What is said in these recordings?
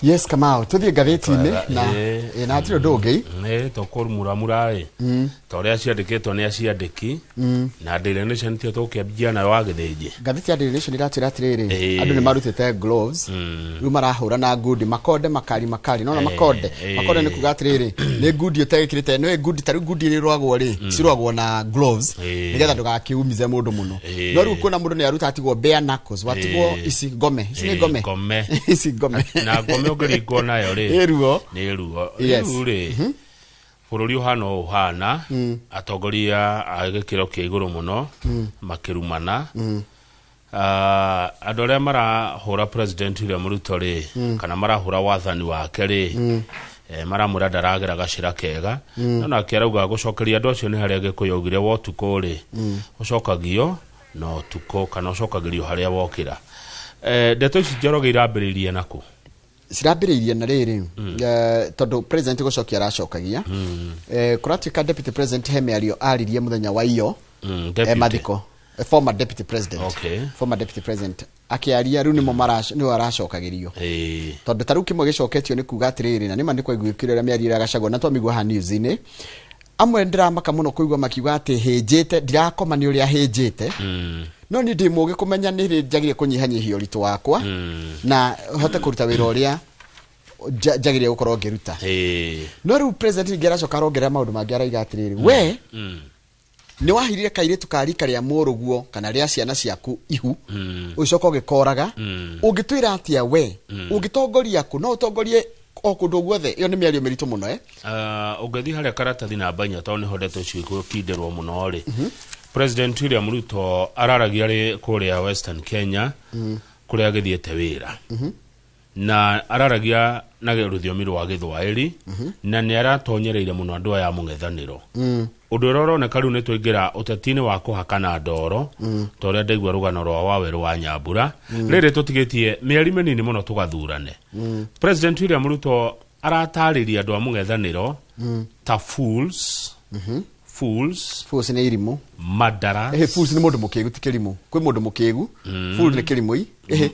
Yes, Kamau, tuthiĩ ngathĩti-inĩ na ĩ, na hatirĩ ũndũ ũngĩ. Nĩ tũkũmuramura ĩ ta ũrĩa ciandĩkĩtwo nĩ aciandĩki na Daily Nation tio tũkĩambia nayo wa gĩthĩnji. Ngathĩti ya Daily Nation iratwĩra atĩrĩrĩ, andũ nĩ marutĩte gloves, rĩu marahũra na ngundi makonde makari makari nona makonde. Makonde nĩ kuga atĩrĩrĩ, nĩ ngundi ũtegĩkĩrĩte, nĩ ngundi ta rĩu ngundi iria irũagwo rĩ, cirũagwo na gloves nĩgetha ndũgakiumize mũndũ mũno. No rĩu kuona mũndũ nĩ aruta atigwo bare knuckles, watigwo ici ngome ici, nĩ ngome. Ngome. Ici ngome. Na ngome ũngĩringwo nayo rĩ, ĩ ruo. Nĩ ruo. Yes. Rĩu rĩ, bũrũri ũhana ũũ ũhana, atongoria a gĩkĩro kĩa igũrũ mũno makĩrumana. Ah, andũ arĩa marahũra President William Ruto rĩ, kana marahũra wathani wake rĩ, maramwĩra ndaragera gacĩra kega, no nake arauga gũcokeria andũ acio nĩ harĩa Gĩkũyũ augire wa ũtukũ rĩ, ũcokagio na ũtukũ kana ũcokagĩrio harĩa wokĩra. Ndeto ici, Njoroge, irambĩrĩirie nakũ? Cirambĩrĩirie na rĩrĩ, tondũ president gũcokia aracokagia, kũratuĩka deputy president he mĩario aririe mũthenya wa iyo Deputy. Mathiko, former deputy president. Former deputy president akĩaria, rĩu nĩmo nĩo aracokagĩrio, tondũ ta rĩu kĩmwe gĩcoketio nĩ kuga atĩrĩrĩ, na nĩma nĩ kwaiguĩkire ũrĩa mĩario ĩrĩa Gachagua na twamĩigua haha news-inĩ, amwe ndĩramaka mũno kũigua makiuga atĩ hĩnjĩte, ndirakoma nĩ ũrĩa hĩnjĩte, no niĩ ndĩ mũgĩ kũmenya nĩ rĩ njagĩrĩire kũnyihanyihia ũritũ wakwa na hote kũruta wĩra ũrĩa njagĩrĩire gũkorwo ngĩruta. No rĩu president ningĩ aracoka arongerera maũndũ mangĩ, araiga atĩrĩrĩ, we nĩ wahirire kairĩtu ka rika rĩa mũrũguo kana rĩa ciana ciaku ihu, ũgĩcoka ũgĩkoraga. Ũngĩtwĩra atĩa we ũngĩtongoria kũ? No ũtongorie o kũndũ guothe? Ĩyo nĩ mĩario mĩritũ mũno, eh? Ũngĩthiĩ harĩa karatathi namba 4, tondũ nĩho ndeto icio igũkindĩrwo mũno rĩ, President William Ruto araragia rĩ kũrĩa Western Kenya, kũrĩa agĩthiĩte wĩra, na araragia na rũthiomi rwa Gĩthwaĩri, na nĩ aratonyereire mũno andũ aya a mũng'ethanĩro. Ũndũ ũrĩa ũroneka rĩu nĩ twaingĩra ũteti-inĩ wa kũhakana ndoro, ta ũrĩa ndaigua rũgano rwa Wawerũ wa Nyambura. Rĩrĩ tũtigĩtie mĩeri mĩnini mũno tũgathurane, President William Ruto aratarĩria andũ a mũng'ethanĩro ta fools, fools. Fools nĩ irimũ. Murderers. Ehe, fools nĩ mũndũ mũkĩgu, ti kĩrimũ. Kwĩ mũndũ mũkĩgu, fool nĩ kĩrimũ i. Ehe,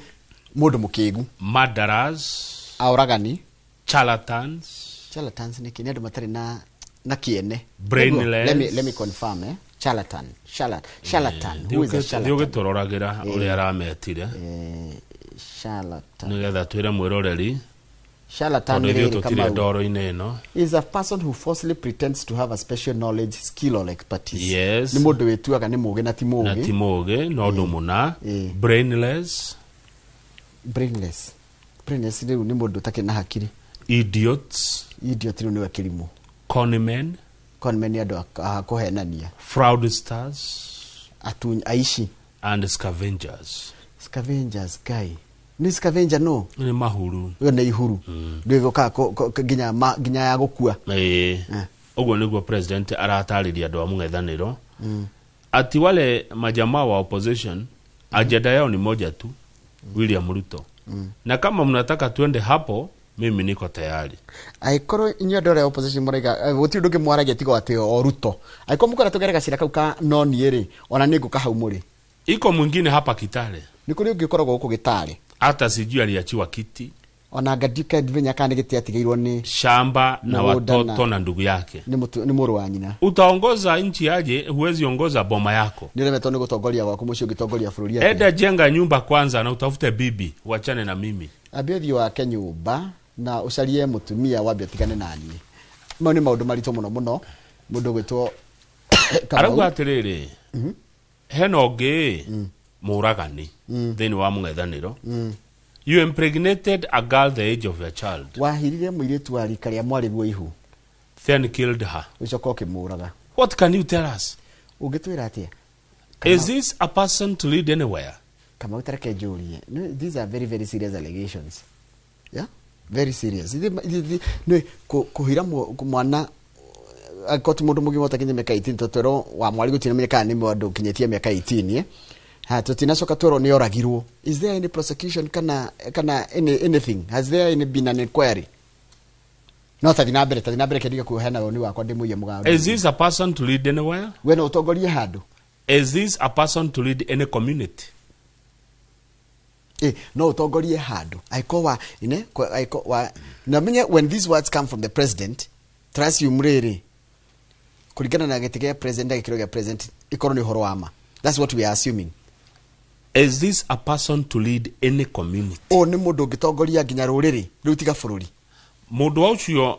mũndũ mũkĩgu. Murderers. Aoragani. Charlatans. Charlatans nĩ kĩ? Nĩ andũ matarĩ na kĩene. Brainless. Let me confirm, eh, charlatan, charlatan, who is a Thiĩ charlatan? ũgĩtũroragĩra ũrĩa arametire. Charlatan. Nĩgetha twĩre mwĩroreri, Charlatan tondũ ithuĩ rĩrĩ, tũtirĩ Kamau, ndoro-inĩ ĩno. Is a person who falsely pretends to have a special knowledge, skill or expertise. Yes. Nĩ mũndũ wĩtuaga nĩ mũgĩ na ti Na ti mũgĩ. mũgĩ na ũndũ mũna. Brainless. Brainless, brainless rĩu nĩ mũndũ ũtakĩrĩ na hakiri. Idiots. Idiot rĩu nĩwe kĩrimũ. Conmen. Conmen nĩ andũ a kũhenania. Fraudsters. Atuny aici. And scavengers. Scavengers, guy nĩ scavenger no Nĩ mahuru. Ĩyo nĩ ihuru rĩgũkaga nginya ya gũkua. Ũguo nĩguo president aratarĩria andũ a mũng'ethanĩro, ati wale majamaa wa opposition agenda yao ni moja tu, William Ruto, na kama mnataka tuende hapo, mimi niko tayari. Angĩkorwo inyuĩ andũ arĩa opposition mũraiga gũtirĩ ũndũ ũngĩ mwaragia tiga atĩ o Ruto, angĩkorwo mũkwenda tũgere gacĩra kau ka no niĩ rĩ, ona nĩ ngũka hau mũrĩ. Iko mwingine hapa Kitale. Nĩ kũrĩ ũngĩ ũkoragwo gũkũ Gĩtarĩ. Hata sijui aliachiwa kiti. Ona anga ndimenya kana nĩ gĩtĩ atigĩirwo nĩ shamba na mũgũnda watoto na ndugu yake. Nĩ mũrũ wa nyina. Utaongoza nchi aje? Huwezi ongoza boma yako. Nĩ ũremetwo nĩ gũtongoria gwaku mũciĩ, ũngĩtongoria bũrũri atĩa? Enda jenga nyumba kwanza na utafute bibi, uachane na mimi. Ambia ũthiĩ wake nyũmba na ũcarie mũtumia, wambe ũtigane na niĩ. Mau nĩ maũndũ maritũ mũno mũno mũndũ ũgwĩtwo Kamau. Arauga atĩrĩrĩ, hena ũngĩ mũragani thĩinĩ wa mũng'ethanĩro. You impregnated a girl the age of your child. Wahirire mũirĩtu wa rika rĩa mwarĩguo ihu. Then killed her. Ũcoka ũkĩmũraga. What can you tell us? Ũngĩtwĩra atĩa? Is this a person to lead anywhere? Kamau, tareke njũrie. No, these are very very serious allegations, yeah, very serious. Nĩ kũhira mwana, angĩkorwo ti mũndũ mũgima ũtakinyia mĩaka 18, tondũ wa mwari gũtinamenyeka kana nĩ mũndũ ũkinyĩtie mĩaka 18, eh? Ha tutinacoka twerwo nĩ oragirwo. Is there any prosecution kana anything? Has there any been an inquiry? No tathi na mbere, tathi na mbere, kendiga kuheana woni wakwa ndĩmũiye mũgambo. Is this a person to lead anywhere? We no ũtongorie handũ? Is this a person to lead any community? No utongorie handu aiko wa ine aiko wa na menye when these words come from the president trust you mriri kuringana na gĩtĩ gĩa president na gĩkĩro gĩa president ikorwo nĩ ũhoro wa ma. That's what we are assuming. Is this a person to lead any community? O nĩ mũndũ ũngĩtongoria nginya rũrĩrĩ rĩu tiga bũrũri. Mũndũ wa ũcio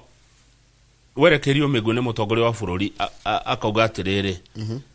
werekerio mĩguĩ nĩ mũtongoria wa bũrũri akauga atĩrĩrĩ,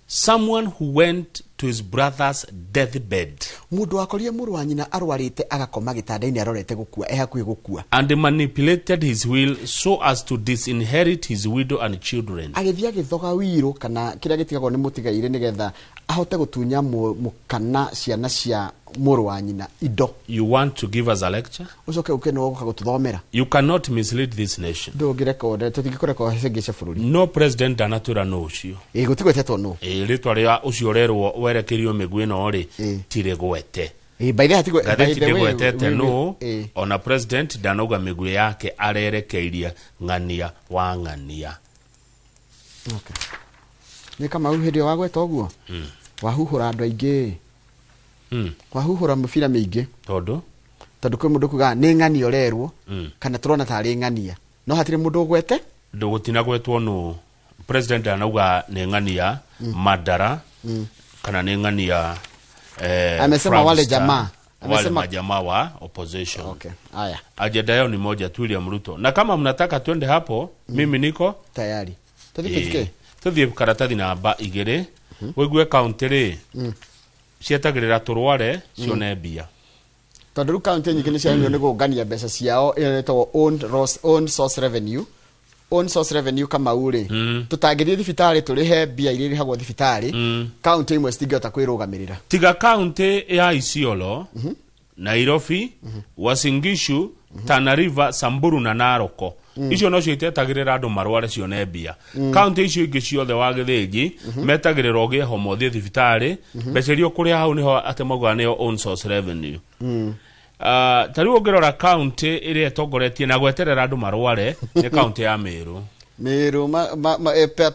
someone who went to his brother's deathbed, Mũndũ wakorire mũrũ wa nyina arwarĩte agakoma gĩtanda-inĩ arorete gũkua, e hakuhĩ gũkua, and manipulated his will so as to disinherit his widow and children. Agĩthiĩ agĩthoga wirũ kana kĩrĩa gĩtigagwo nĩ mũtigairĩ nĩgetha ahote gũtunya mũkana ciana cia mũrũ wa nyina indo. You want to give us a lecture? Ũcoke ũke nĩ woka gũtũthomera. You cannot mislead this nation. Ndũngĩrekonde tũtingĩkũrekohĩngĩca bũrũri. No president ndanatwĩra no ũcio. Ĩ gũtigwetetwo nũ. Ĩ rĩtwa rĩa ũcio ũrerwo werekerio mĩguĩ ĩno rĩ tirĩgwete. Ĩ by the hatigwe Ngathĩti ndĩgwetete nũ, ona president ndanauga mĩguĩ yake arerekeirie ng'ania wa ng'ania. Okay. Nĩ kama hĩndĩ ĩyo wagweta ũguo wahuhũra andũ aingĩ, wahuhũra mĩbira mĩingĩ, Tondũ kwĩ mũndũ kuga nĩ ng'ania ũrerwo kana tũrona tarĩ ng'ania no hatirĩ mũndũ ũgwete. Ndũgũtinagwetwo nũ. President anauga nĩ ng'ania Mandara kana nĩ ng'ania Amesema wale jamaa. Wale majamaa wa opposition. Okay. Haya. Agenda yao ni moja tu, William Ruto. Na kama mnataka twende hapo, mimi niko tayari. Tuthiĩ tuthiĩ karatathi namba 2 wĩgue kaunti rĩ cietagĩrĩra tũrware cione mbia. Tondũ rĩu kaunti nyingĩ nĩ ciagĩrĩirwo nĩ kũngania mbeca ciao ĩrĩa ĩtagwo own source revenue. Own source revenue kama ure tutangĩthiĩ thibitarĩ tũrĩhe mbia iria irĩhagwo thibitarĩ, kaunti imwe citingĩhota kwĩrũgamĩrĩra. Tiga kaunti ya Isiolo, Nairobi, Uasin Gishu, Tana River, Samburu na Narok. Icio nocio itetagĩrĩra andũ marware cione mbia. Kaunti icio ingĩ ciothe wa Gĩthĩnji metagĩrĩra ũgĩe homa ũthiĩ thibitarĩ, mbeca iria ũkũrĩha hau nĩho atĩ maugaga nĩyo own source revenue. Ta rĩu ũngĩrora kaunti ĩrĩa ĩtongoretie na gweterera andũ marware nĩ kaunti ya Meru. Meru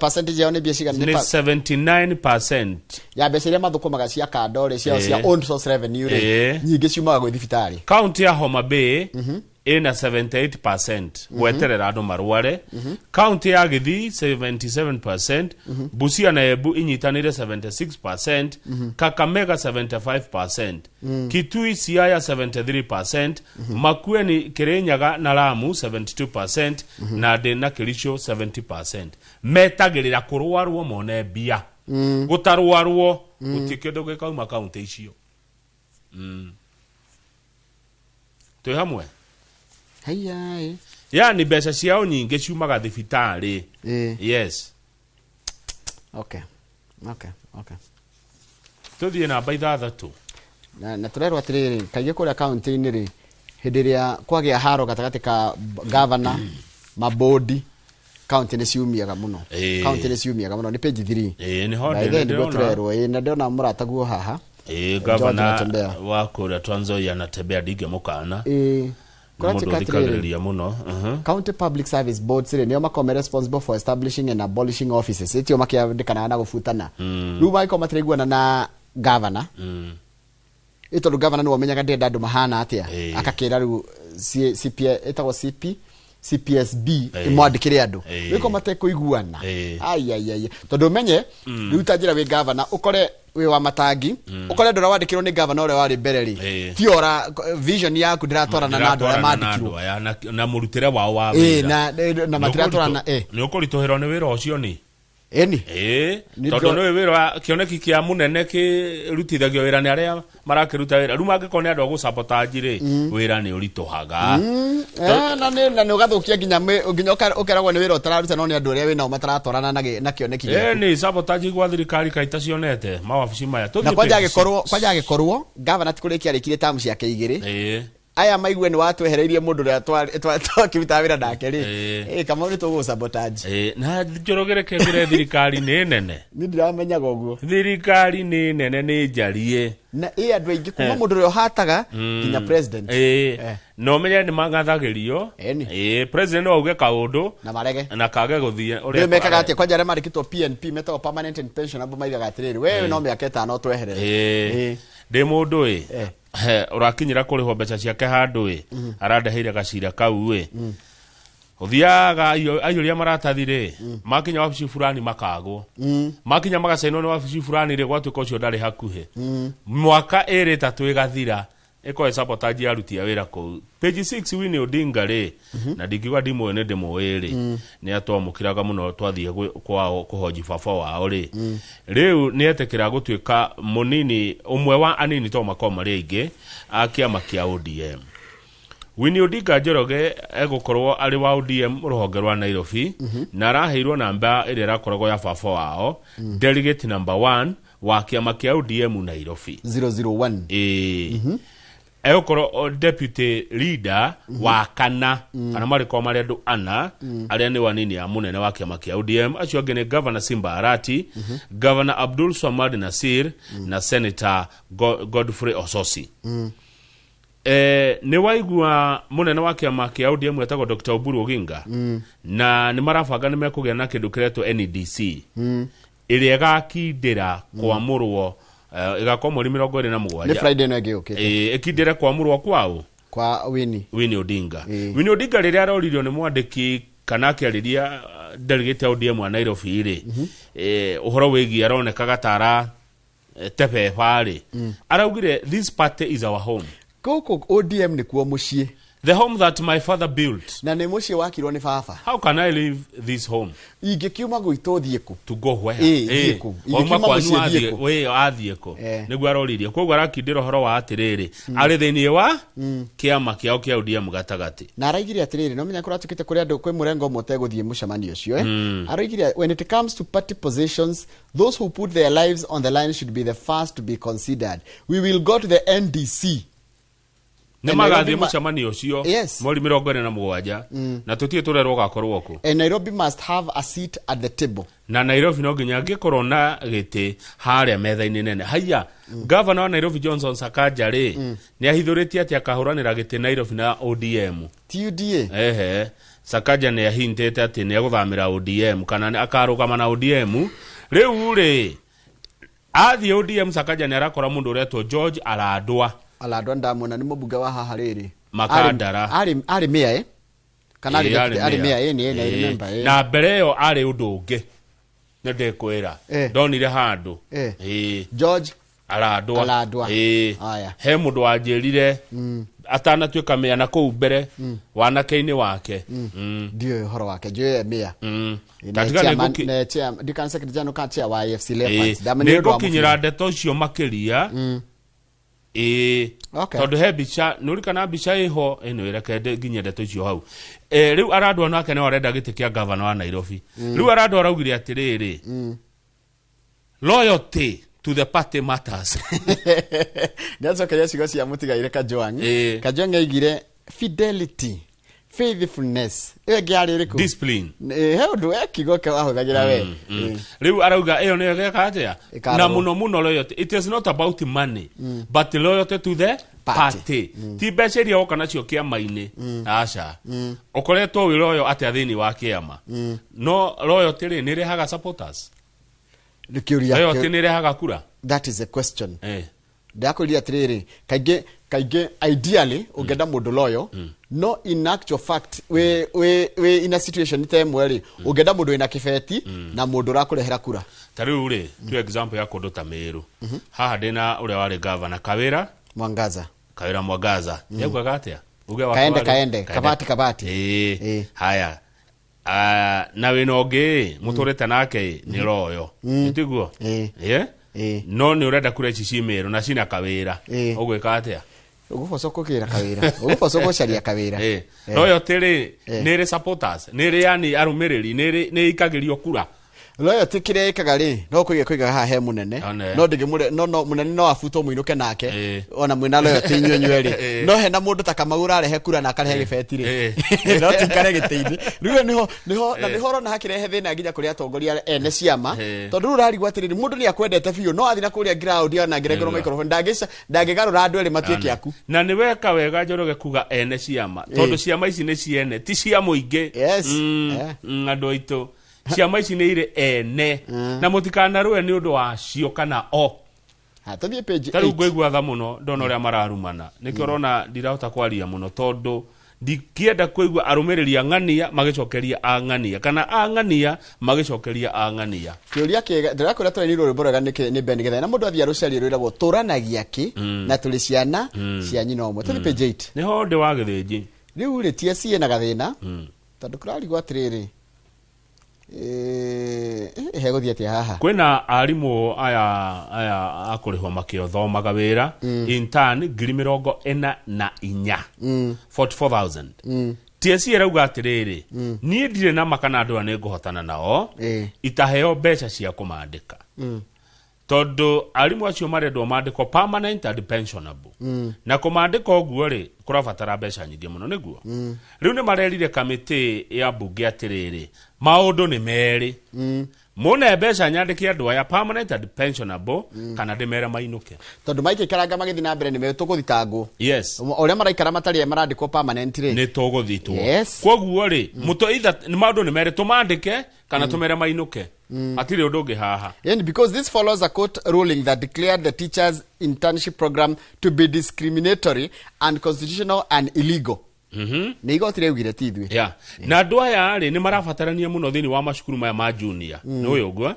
percentage yao nĩ mbia cigana? Nĩ 79% ya mbeca iria mathũkũmaga cia kando rĩ, cia own source revenue rĩ, nyingĩ ciumaga gwĩ thibitarĩ. Kaunti ya Homa Bay ĩna 78% gweterera andũ marware. Kaunti ya Githii 77%, Busia na Embu inyitanĩire 76%, Kakamega 75%, Kitui Siaya 73%, Makueni Kirinyaga na Lamu 72%, Nandi na Kericho 70%. Metagĩrĩra kũrwarwo mone mbia. Gũtarwarwo gũtirĩ kĩndũ gĩkauma kaunti icio. Twĩ hamwe? Haiya. Yani mbeca ciao nyingĩ ciumaga thibitarĩ. Yes. Okay. Okay. Okay. Tuthiĩ namba 6. Na tũrerwo atĩrĩrĩ, kaingĩ kũrĩa kaunti-inĩ rĩ, hĩndĩ ĩrĩa kwagĩa haro gatagatĩ ka governor, mabodi, kaunti nĩ ciumiaga mũno. Kaunti nĩ ciumiaga mũno, nĩ page 3. Nĩho ndĩrona. Tũrerwo, na ndĩrona mũrataguo haha. Governor wa kũrĩa Trans Nzoia anatembea ndingĩmũkana. Mũndũ County Public Service Boards rĩ nĩo makoragwo responsible for establishing and abolishing offices. Ĩtio makĩandĩkanaga na gũbutana. Rĩu mangĩkorwo matiraiguana na governor, ĩ tondũ governor nĩwe ũmenyaga ndĩrenda andũ mahana atĩa, akakĩra rĩu ĩtagwo CPSB ĩmwandĩkĩre andũ. Rĩu korwo matekũiguana, ai ai ai, tondũ ũmenye rĩu ta njĩra wĩ governor ũkore wĩ wa matangi, ũkore andũ arĩa wandĩkĩrwo nĩ governor ũrĩa warĩ mbere rĩ, ti ora vision yaku ndĩratwarana na andũ arĩa mandĩkirwo na mũrutĩre wao wa wĩra. Na matiratwarana. Nĩ ũkũritũhĩrwo nĩ wĩra ũcio ni. Ĩni. Tondũ nĩ wĩra wa kĩoneki kĩa mũnene kĩrutithagio wĩra nĩ arĩa marakĩruta wĩra. Rĩu mangĩkorwo nĩ andũ a gũsabotage rĩ, wĩra nĩ ũritũhaga. Na nĩ ũgathũkia nginya ũkeragwo nĩ wĩra ũtararuta no nĩ andũ arĩa wĩnao mataratwarana na kĩoneki gĩaku. Nĩ sabotage gwa thirikari kaita cionete mawabici maya. Na kwanja agĩkorwo governor ti kũrĩkia arĩkirie term ciake 2. Aya maigue nĩ watwehereirie mũndũ ũrĩa twakĩrutaga wĩra nake rĩ, Kamau nĩ tũgũsabotage. Na Njoroge reke ngwĩre thirikari nĩ nene. Niĩ ndiramenyaga ũguo. Thirikari nĩ nene nĩ njarie. Na ĩ andũ aingĩ kuma mũndũ ũrĩa ũhataga nginya president. Na ũmenye nĩ mangathagĩrio. President no auge kaũndũ na marege na kage gũthiĩ ũrĩa mekaga atĩa. Kwanja arĩa marĩkĩtwo PNP metagwo permanent and pensionable maigaga atĩrĩrĩ, wewe no mĩaka 5 tweherere. Ndĩ mũndũ ĩ Ũrakinyĩra kũrĩhwo mbeca ciake handũ ĩ, arandeheire gacira kau ĩ, ũthiaga aiyũria maratathi rĩ, makinya wabici fulani makagwo, makinya magacainwo nĩ wabici fulani rĩ, gwatuĩka ũcio ndarĩ hakuhĩ, mwaka ĩrĩ ĩtatũ ĩgathira, ĩkorwo sabotage ya aruti a wĩra kũu. Page 6, Winnie Odinga rĩ, na ndingiuga ndimũĩ, nĩ ndĩmũĩ rĩ, nĩ atwamũkĩraga mũno twathiĩ kwao kũhoji baba wao rĩ. Rĩu nĩ etĩkĩra gũtuĩka mũnini, ũmwe wa anini, to makorwo marĩ aingĩ a kĩama kĩa ODM. Winnie Odinga Njoroge egũkorwo arĩ wa ODM rũhonge rwa Nairobi, na araheirwo namba ĩrĩa ĩrakoragwo ya baba wao, delegate number 1 wa kĩama kĩa ODM Nairobi. 001. Ĩĩ, egũkorwo deputy leader wa kana, kana marĩkorwo marĩ andũ ana arĩa nĩ wanini a mũnene wa kĩama kĩa ODM. Acio angĩ nĩ Governor Simba Arati, Governor Abdul Swamad Nasir na Senator Godfrey Ososi. Nĩ waigua mũnene wa kĩama kĩa ODM etagwo Dr. Oburu Oginga, na nĩ marabanga nĩ mekũgĩa na kĩndũ kĩretwo NEDC ĩrĩa ĩgakindĩra kwamũrwo, ĩgakorwo mweri mĩrongo ĩrĩ na Nĩ mũgwanja. Friday ĩno ĩngĩ yũkĩte. Ĩkindĩre kwamũrwo kwao. Kwa Winnie. Winnie Odinga. Ĩĩ. Winnie Odinga rĩrĩa aroririo nĩ mwandĩki kana akĩarĩria delegate ya ODM wa Nairobi rĩ, ũhoro wĩgiĩ aronekaga ta ara tebeba rĩ, araugire, "This party is our home." Gũkũ ODM nĩkuo mũciĩ. "The home that my father built." Na nĩ mũciĩ wakirwo nĩ baba. "How can I leave this home?" Ingĩkiuma gwitũ thiĩ kũ? To go where? Ĩĩ, thiĩ kũ? Wauma Ingĩkiuma kwanyu mũciĩ thiĩ athiĩ kũ? wĩ athiĩ kũ? Nĩguo aroririe. Koguo arakindĩra ũhoro wa atĩrĩrĩ, arĩ thĩinĩ wa kĩama kĩao kĩa ODM gatagatĩ. Na araigire atĩrĩrĩ, no menya kũratuĩkĩte kũrĩ andũ, kwĩ mũrengo ũmwe ũtegũthiĩ mũcemanio ũcio, eh? Araigire, "When it comes to party positions, those who put their lives on the line should be the first to be considered. We will go to the NDC." Nĩ And magathiĩ Nairobi mũcemanio ũcio Yes. mweri 27, na tũtirĩ tũrerwo ũgakorwo kũ. "And Nairobi must have a seat at the table." Na Nairobi no nginya angĩkorwo na gĩtĩ harĩa metha-inĩ nene. Haiya, gavana wa Nairobi Johnson Sakaja rĩ, nĩ ahithũrĩtie atĩ akahũranĩra gĩtĩ Nairobi na ODM. TUDA. Ehe, Sakaja nĩ ahintĩte atĩ nĩ egũthamĩra ODM kana akarũgama na ODM. Rĩu rĩ, athiĩ ODM, Sakaja nĩ arakora mũndũ ũretwo George Aradwa. Aladwa ndamwona, nĩ mũmbunge wa haha rĩrĩ. Makandara. Arĩ mayor, eh? Kana arĩ Ĩĩ, deputy- arĩ mayor, ĩĩ, nĩ I remember, ĩĩ. Na mbere ĩyo arĩ ũndũ ũngĩ, nĩ ndĩkwĩra, ndonire handũ. Ĩĩ. George Aradwa. Aladwa. Ĩĩ. Aya. He mũndũ wanjĩrire atanatuĩka mĩa na kũu mbere wanake-inĩ wake. Ndiũĩ ũhoro wake, njũĩ e mayor. Tatiga nĩ Ndikana secretary general kana chair wa AFC Leopards. Ĩĩ, Ndamenyire nĩ ũndũ wa ngũkinyĩra mũbira. ndeto icio makĩria. Ĩĩ. Okay. Tondũ he mbica nĩ ũrikana mbica ĩho ĩno, ĩreke nginye ndeto icio hau. Rĩu Aradwa nake no arenda gĩtĩ kĩa gavana wa Nairobi. Rĩu Aradwa araugire atĩrĩrĩ, "Loyalty to the party matters." Nĩacokeria ciugo cia mũtigaire Kajwang. Kajwang aigire fidelity, faithfulness, ĩyo ĩngĩ yarĩ ĩrĩkũ? Discipline. He ũndũ e kiugo kĩo wahũthagĩra we. Rĩu arauga ĩyo nĩyo geka atĩa Ĩkarorwo. na mũno mũno loyalty, it is not about money but loyalty to the party. Party. Ti mbeca iria woka nacio kĩama-inĩ, aca. Ũkoretwo wĩ loyal atĩa thĩinĩ wa kĩama? No loyalty rĩ, nĩ ĩrehaga supporters? Nĩ kĩũria. Loyalty nĩ ĩrehaga kura? That is a question. Eh. Ndakwĩrire atĩrĩrĩ, kaingĩ kaingĩ ideally ũngĩenda mũndũ loyal, no in actual fact wĩ in a situation ta ĩmwe rĩ, ũngĩenda mũndũ wĩna kĩbeti na mũndũ ũrakũrehera kura. Ta rĩu rĩ, tu example ya kũndũ ta Mĩrũ haha, ndĩna ũrĩa warĩ gavana Kawĩra Mwangaza. Kawĩra Mwangaza yaugaga atĩa? Uge wake Kaende, warĩ- kaende, kabati, kabati. Ĩĩ. Ĩĩ. Haya. Ah, na wĩna ũngĩ mũtũrĩte nake nĩ royo, tiguo? Ĩĩ. Ĩĩ? Ĩĩ. No nĩ ũrenda kura ici ci Mĩrũ na cina kawĩra, Ĩĩ. ũgwĩka atĩa? Ũgũboco kũgĩra kawĩra, ũgũboco gũcaria kawĩra. Ĩĩ. Eh. Loyalty rĩ, Eh. nĩ ĩrĩ supporters, nĩ ĩrĩ yani arũmĩrĩri, nĩ ĩikagĩrio kura? Loyalty kĩrĩa ĩkaga rĩ, no kũiga kũiga haha he mũnene. One. No ndĩngĩmũre, no mũnene no abutwo mũinũke nake. Ĩĩ. Ona mwĩna loyalty inyuĩ inyuerĩ. Ĩĩ. No hena mũndũ ta Kamau ũrarehe kura na akarehe gĩbeti rĩ, no tikare gĩtĩ-inĩ rĩu. Nĩho na nĩho ũrona hakĩrehe thĩna nginya kũrĩ atongoria ene ciama, Ĩĩ. tondũ rĩu ũrarigwo atĩrĩrĩ, mũndũ nĩ akwendete biũ, no athiĩ na kũrĩa ground ona angĩrengerwo Nĩguo. microphone ndangĩgarũra andũ erĩ matuĩke aku. Na nĩ weka wega Njoroge kuga ene ciama, tondũ ciama ici nĩ ciene, ti cia mũingĩ. Yes. Eh. Andũ aitũ, ciama ici nĩ irĩ ene, na mũtikanarũe nĩ ũndũ wacio kana o. Ha, tũthiĩ page Ta rĩu 8. Ngũigua tha mũno ndona ũrĩa mararumana, nĩkĩo ũrona ndirahota kwaria mũno, tondũ ndikĩenda kũigua arũmĩrĩri a ng'ania magĩcokeria a ng'ania kana a ng'ania magĩcokeria a ng'ania. Kĩũria kĩega ndĩrakwĩra, tũrainirwo rwĩmbo rwega nĩ Ben Githae, na mũndũ athiĩ arũcarie, rwĩragwo tũranagia kĩ na tũrĩ ciana cia nyina ũmwe. Tũthiĩ page 8. Nĩho ndĩ wa gĩthĩnji. Rĩu rĩ, TSC ĩna gathĩna tondũ kũrarigwo atĩrĩrĩ, hegũthiĩ atĩa haha? Kwĩna arimũ aya a kũrĩhwo makĩothomaga wĩra, intern, 44,000, 44,000. TSC ĩrauga atĩrĩrĩ, niĩ ndirĩ na ma kana andũ aya nĩ ngũhotana nao itaheo mbeca cia kũmandĩka, tondũ arimũ acio marendwo mandĩkwo permanent and pensionable, na kũmandĩka ũguo rĩ, kũrabatara mbeca nyingĩ mũno. Nĩguo rĩu nĩ marerire kamĩtĩ ya mbunge atĩrĩrĩ, maũndũ nĩ merĩ, mũne mbeca nyandĩke andũ aya permanent and pensionable, kana ndĩmere mainũke. Tondũ maikĩikaranga magĩthiĩ na mbere nĩ tũgũthitangwo. O ũrĩa maraikara matarĩ marandĩkwo permanent rĩ, nĩ tũgũthitwo. Koguo rĩ, mũtũ either nĩ maũndũ nĩ merĩ, tũmandĩke kana tũmere mainũke, hatirĩ ũndũ ũngĩ haha. And because this follows a court ruling that declared the teachers internship program to be discriminatory, unconstitutional and illegal. Nĩ igoti rĩaugire, ti ithuĩ. Yeah. Na andũ aya rĩ, nĩ marabatarania mũno thĩinĩ wa macukuru maya ma junior, nĩ ũyũ ũguo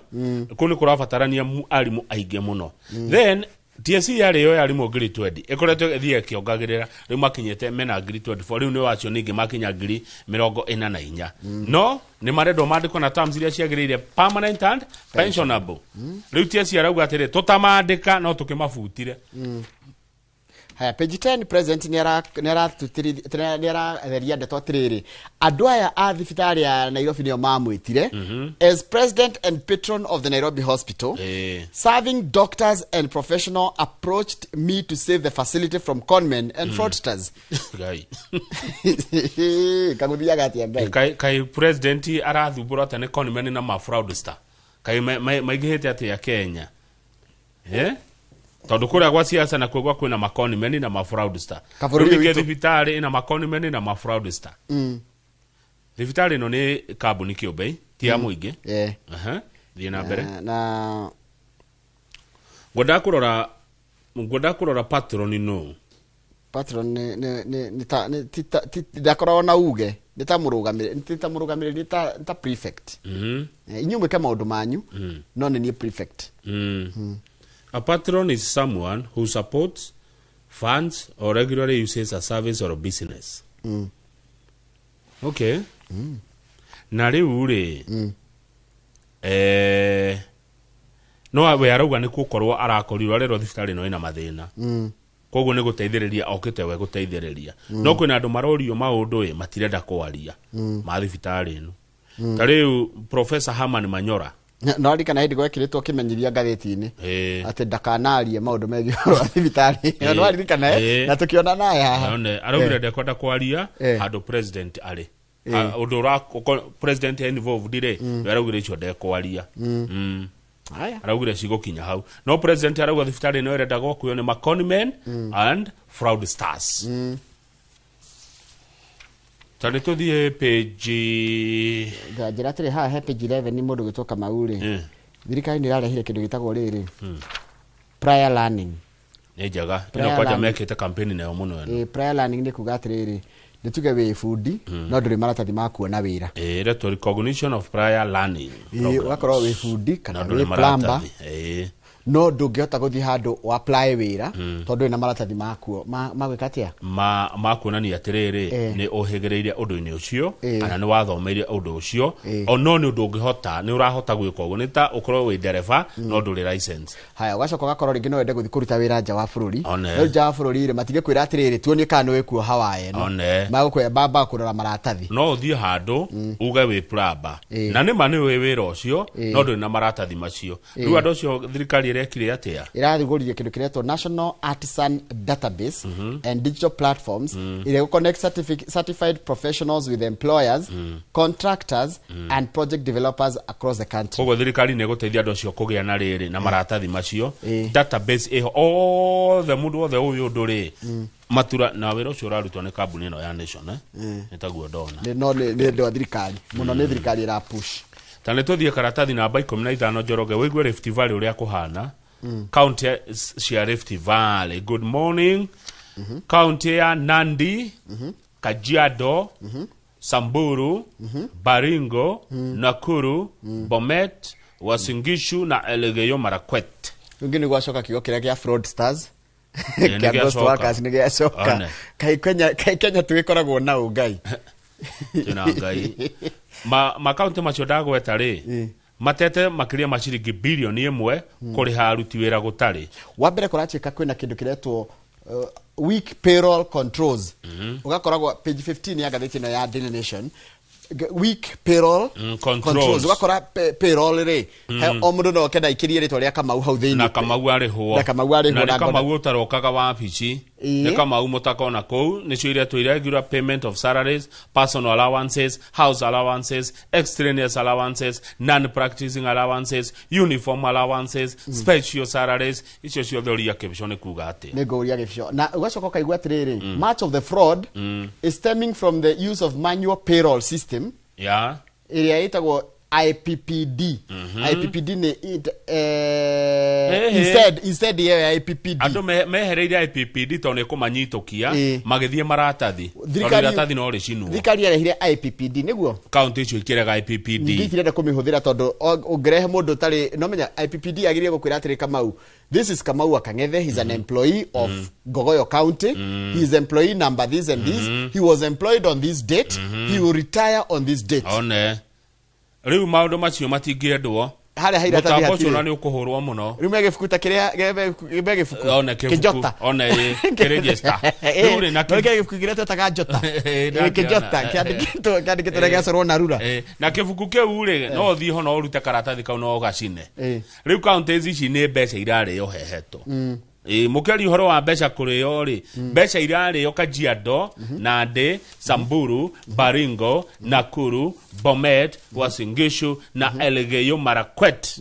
kũu nĩ kũrabatarania arimũ aingĩ mũno. Then TSC yarĩ yo arimũ 20,000, ĩkoretwo ĩthiĩ ĩkĩongagĩrĩra, rĩu makinyĩte mena 24,000, rĩu nĩ wacio ningĩ makinya 44,000, no nĩ marendwo mandĩkwo na terms iria ciagĩrĩire, permanent and pensionable. Rĩu TSC arauga atĩrĩ, tũtamandĩka no tũkĩmabutire. Haya, page 10, president nĩ aratheria ndeto atĩrĩrĩ, andũ aya a thibitarĩ ya Nairobi nĩo mamwĩtire as president and patron of the Nairobi Hospital. Serving doctors and professional approached me to save the facility from conmen and fraudsters. Ngai. Kagũthiaga atĩa, Ngai? Kai president arathumbũra atĩa nĩ conmen na ma fraudster? Kai maingĩhĩte atĩa Kenya? Eh? Tondũ kũrĩa gwa siasa nakuo gwa kwĩna maconmen na ma fraudster. Kabũrũri Rĩu ningĩ witũ. Thibitarĩ ĩna maconmen na ma fraudster. Thibitarĩ ĩno nĩ kambuni kĩũmbe, ti ya mũingĩ. Aha, thiĩ na mbere. Na Ngwendaga kũrora patron no. Patron nĩ ta nĩ ti ta ndakoragwo na uge nĩ ta mũrũgamĩrĩri, ti ta mũrũgamĩrĩri, nĩ ta prefect. Inyuĩ mwĩke maũndũ manyu, no nĩ niĩ prefect. A patron is someone who supports, funds, or regularly uses a service or a business. Okay. Na rĩu rĩ, no we arauga nĩ gũkorwo arakorirwo arerwo thibitarĩ ĩno ĩna mathĩna, koguo nĩ gũteithĩrĩria okĩte we gũteithĩrĩria, no kwĩna andũ marorio maũndũ ĩ matirenda kwaria ma thibitarĩ ĩno, ta rĩu Professor Herman Manyora. No ririkana hĩndĩ gwekĩrĩtwo kĩmenyithia ngathĩti-inĩ atĩ ndakanarie maũndũ megiĩ ũhoro wa thibitarĩ. No waririkana, eh? Na tũkĩona naye haha. One, araugire ndekwenda kwaria handũ president arĩ. Ũndũ ũra president involved rĩ, we araugire icio ndekwaria. Haya. Araugire cigũkinya hau, no president arauga thibitarĩ ĩno ĩrenda gwakuo nĩ maconmen and fraudsters. Ta nĩ tũthiĩ page Njĩra atĩrĩ, haha he page 11, nĩ mũndũ gwĩtwo Kamau rĩ, thirikari nĩ ĩrarehire kĩndũ gĩtagwo rĩrĩ, prior learning. Nĩ njega ĩno. Prior Kwanja learning. mekĩte campaign nayo mũno ĩno. Prior learning nĩ kuga atĩrĩrĩ, nĩ tuge wĩ bundi no ndũrĩ maratathi ma kuona wĩra. Ĩretwo recognition of prior learning programs. Ũgakorwo wĩ bundi kana Na ndũrĩ wĩ plumber, maratathi. No ndũngĩhota gũthiĩ handũ o apply wĩra tondũ ndũrĩ na maratathi makuo ma gwĩka atĩa? Ma kuonania atĩrĩrĩ, nĩ ũhĩgĩrĩire ũndũ-inĩ ũcio kana nĩ wathomeire ũndũ ũcio, o no nĩ ũndũ ũngĩhota, nĩ ũrahota gwĩka ũguo, nĩ ta ũkorwo wĩ ndereba no ndũrĩ license. Haya, ũgacoka ũgakorwo rĩngĩ no wende gũthiĩ kũruta wĩra nja wa bũrũri. One. No nja wa bũrũri rĩ, matingĩkwĩra atĩrĩrĩ, tuonie kana nĩ wĩkuoha waya ĩno. One. Magũkwĩra bamba kũrora maratathi. No ũthiĩ handũ uge wĩ plumber na nĩ ma nĩ wĩ wĩra ũcio, no ndũrĩ na maratathi macio. Rĩu andũ acio thirikari ĩrekire atĩa? Ĩrathugũririe kĩndũ kĩretwo National Artisan Database and Digital Platforms, ĩrĩa ĩgũ-connect certified professionals with employers, contractors and project developers across the country. Koguo thirikari nĩ ĩgũteithia andũ acio kũgĩa na rĩrĩ na maratathi macio. Database ĩho othe, mũndũ wothe ũyũ ũndũ rĩ matura na wĩra ũcio ũrarutwo nĩ kambuni ĩno ya Nation, eh? Nĩ taguo ndona. No nĩ ũndũ wa thirikari mũno, nĩ thirikari ĩra push. Ta nĩ tũthiĩ karatathi namba 15, Njoroge, wĩigue Rift Valley ũrĩa kũhana. Kaunti cia Rift Valley, good morning. Kaunti ya Nandi, Kajiado, Samburu, Baringo, Nakuru, Bomet, Uasin Gishu na Elgeyo Marakwet. Rĩngĩ nĩ gwacoka kiugo kĩrĩa kĩa fraudsters Ĩ, nĩ kĩa ghost gĩacoka. workers nĩ gĩacoka. One. Kaĩ Kenya, kaĩ Kenya tũgĩkoragwo na ũngai? Twĩna Ngai. Makaunti macio ndagweta rĩ, matete makĩria ma ciringi bilioni 1 kũrĩha aruti wĩra gũtarĩ. Wa mbere, kũratuĩka kwĩna kĩndũ kĩretwo weak payroll controls. Ũgakoragwo page 15 ya ngathĩti ĩno ya Daily Nation. Weak payroll controls. Ũgakora payroll rĩ, o mũndũ no oke na aikĩrie rĩtwa rĩa Kamau hau thĩinĩ. Na Kamau arĩhwo. Na Kamau arĩhwo. Na nĩ na Kamau ũtarokaga wabici. Nĩ Kamau mũtakona kũu. Nĩcio iretwo irregular payment of salaries, personal allowances, house allowances, extraneous allowances, non practicing allowances, uniform allowances, special salaries. Icio ciothe ũria kĩbico nĩ kuga atĩa? Nĩ ngũria gĩbico na ũgacoka ũkaigua atĩrĩrĩ, much of the fraud is stemming from the use of manual payroll system ĩrĩa ĩtagwo IPPD. IPPD nĩ instead ĩyo ya IPPD. Andũ mehereire IPPD tondũ nĩ kũmanyitũkia. Magĩthiĩ maratathi tondũ iratathi no rĩcinwo. Thirikari yarehire IPPD nĩguo kaunti icio ikĩrega IPPD. Ningĩ itirenda kũmĩhũthĩra tondũ ũngĩrehe mũndũ ũtarĩ no menya IPPD agĩrĩire gũkwĩra atĩrĩ, Kamau, this is Kamau wa Kang'ethe, he's an employee of Ngogoyo County, he is employee number this and this, he was employed on this date, he will retire on this date. One rĩu maũndũ macio matingĩendwo. Harĩa ha iratathi Mũtambo ũcio hatirĩ. na nĩ ũkũhũrwo mũno. Rĩu me gĩbuku ta kĩrĩa me gĩbuku One kĩbuku. Kĩnjota. One, ĩ, kĩregister. Rĩu rĩ, na No kĩrĩa gĩbuku kĩrĩa twetaga njota. Ĩ, ndakĩona. Kĩnjota kĩandĩkĩtwo na gĩgacorwo na rura. Na kĩbuku kĩu rĩ, no ũthiĩ ho no ũrute karatathi kau no ũgacine. Rĩu kaunti ici nĩ mbeca irarĩo hehetwo. Ĩ, mũkĩaria ũhoro wa mbeca kũrĩo rĩ, mbeca irarĩo Kajiado, Nandi, Samburu, Baringo, Nakuru, Bomet, Uasin Gishu na Elgeyo Marakwet.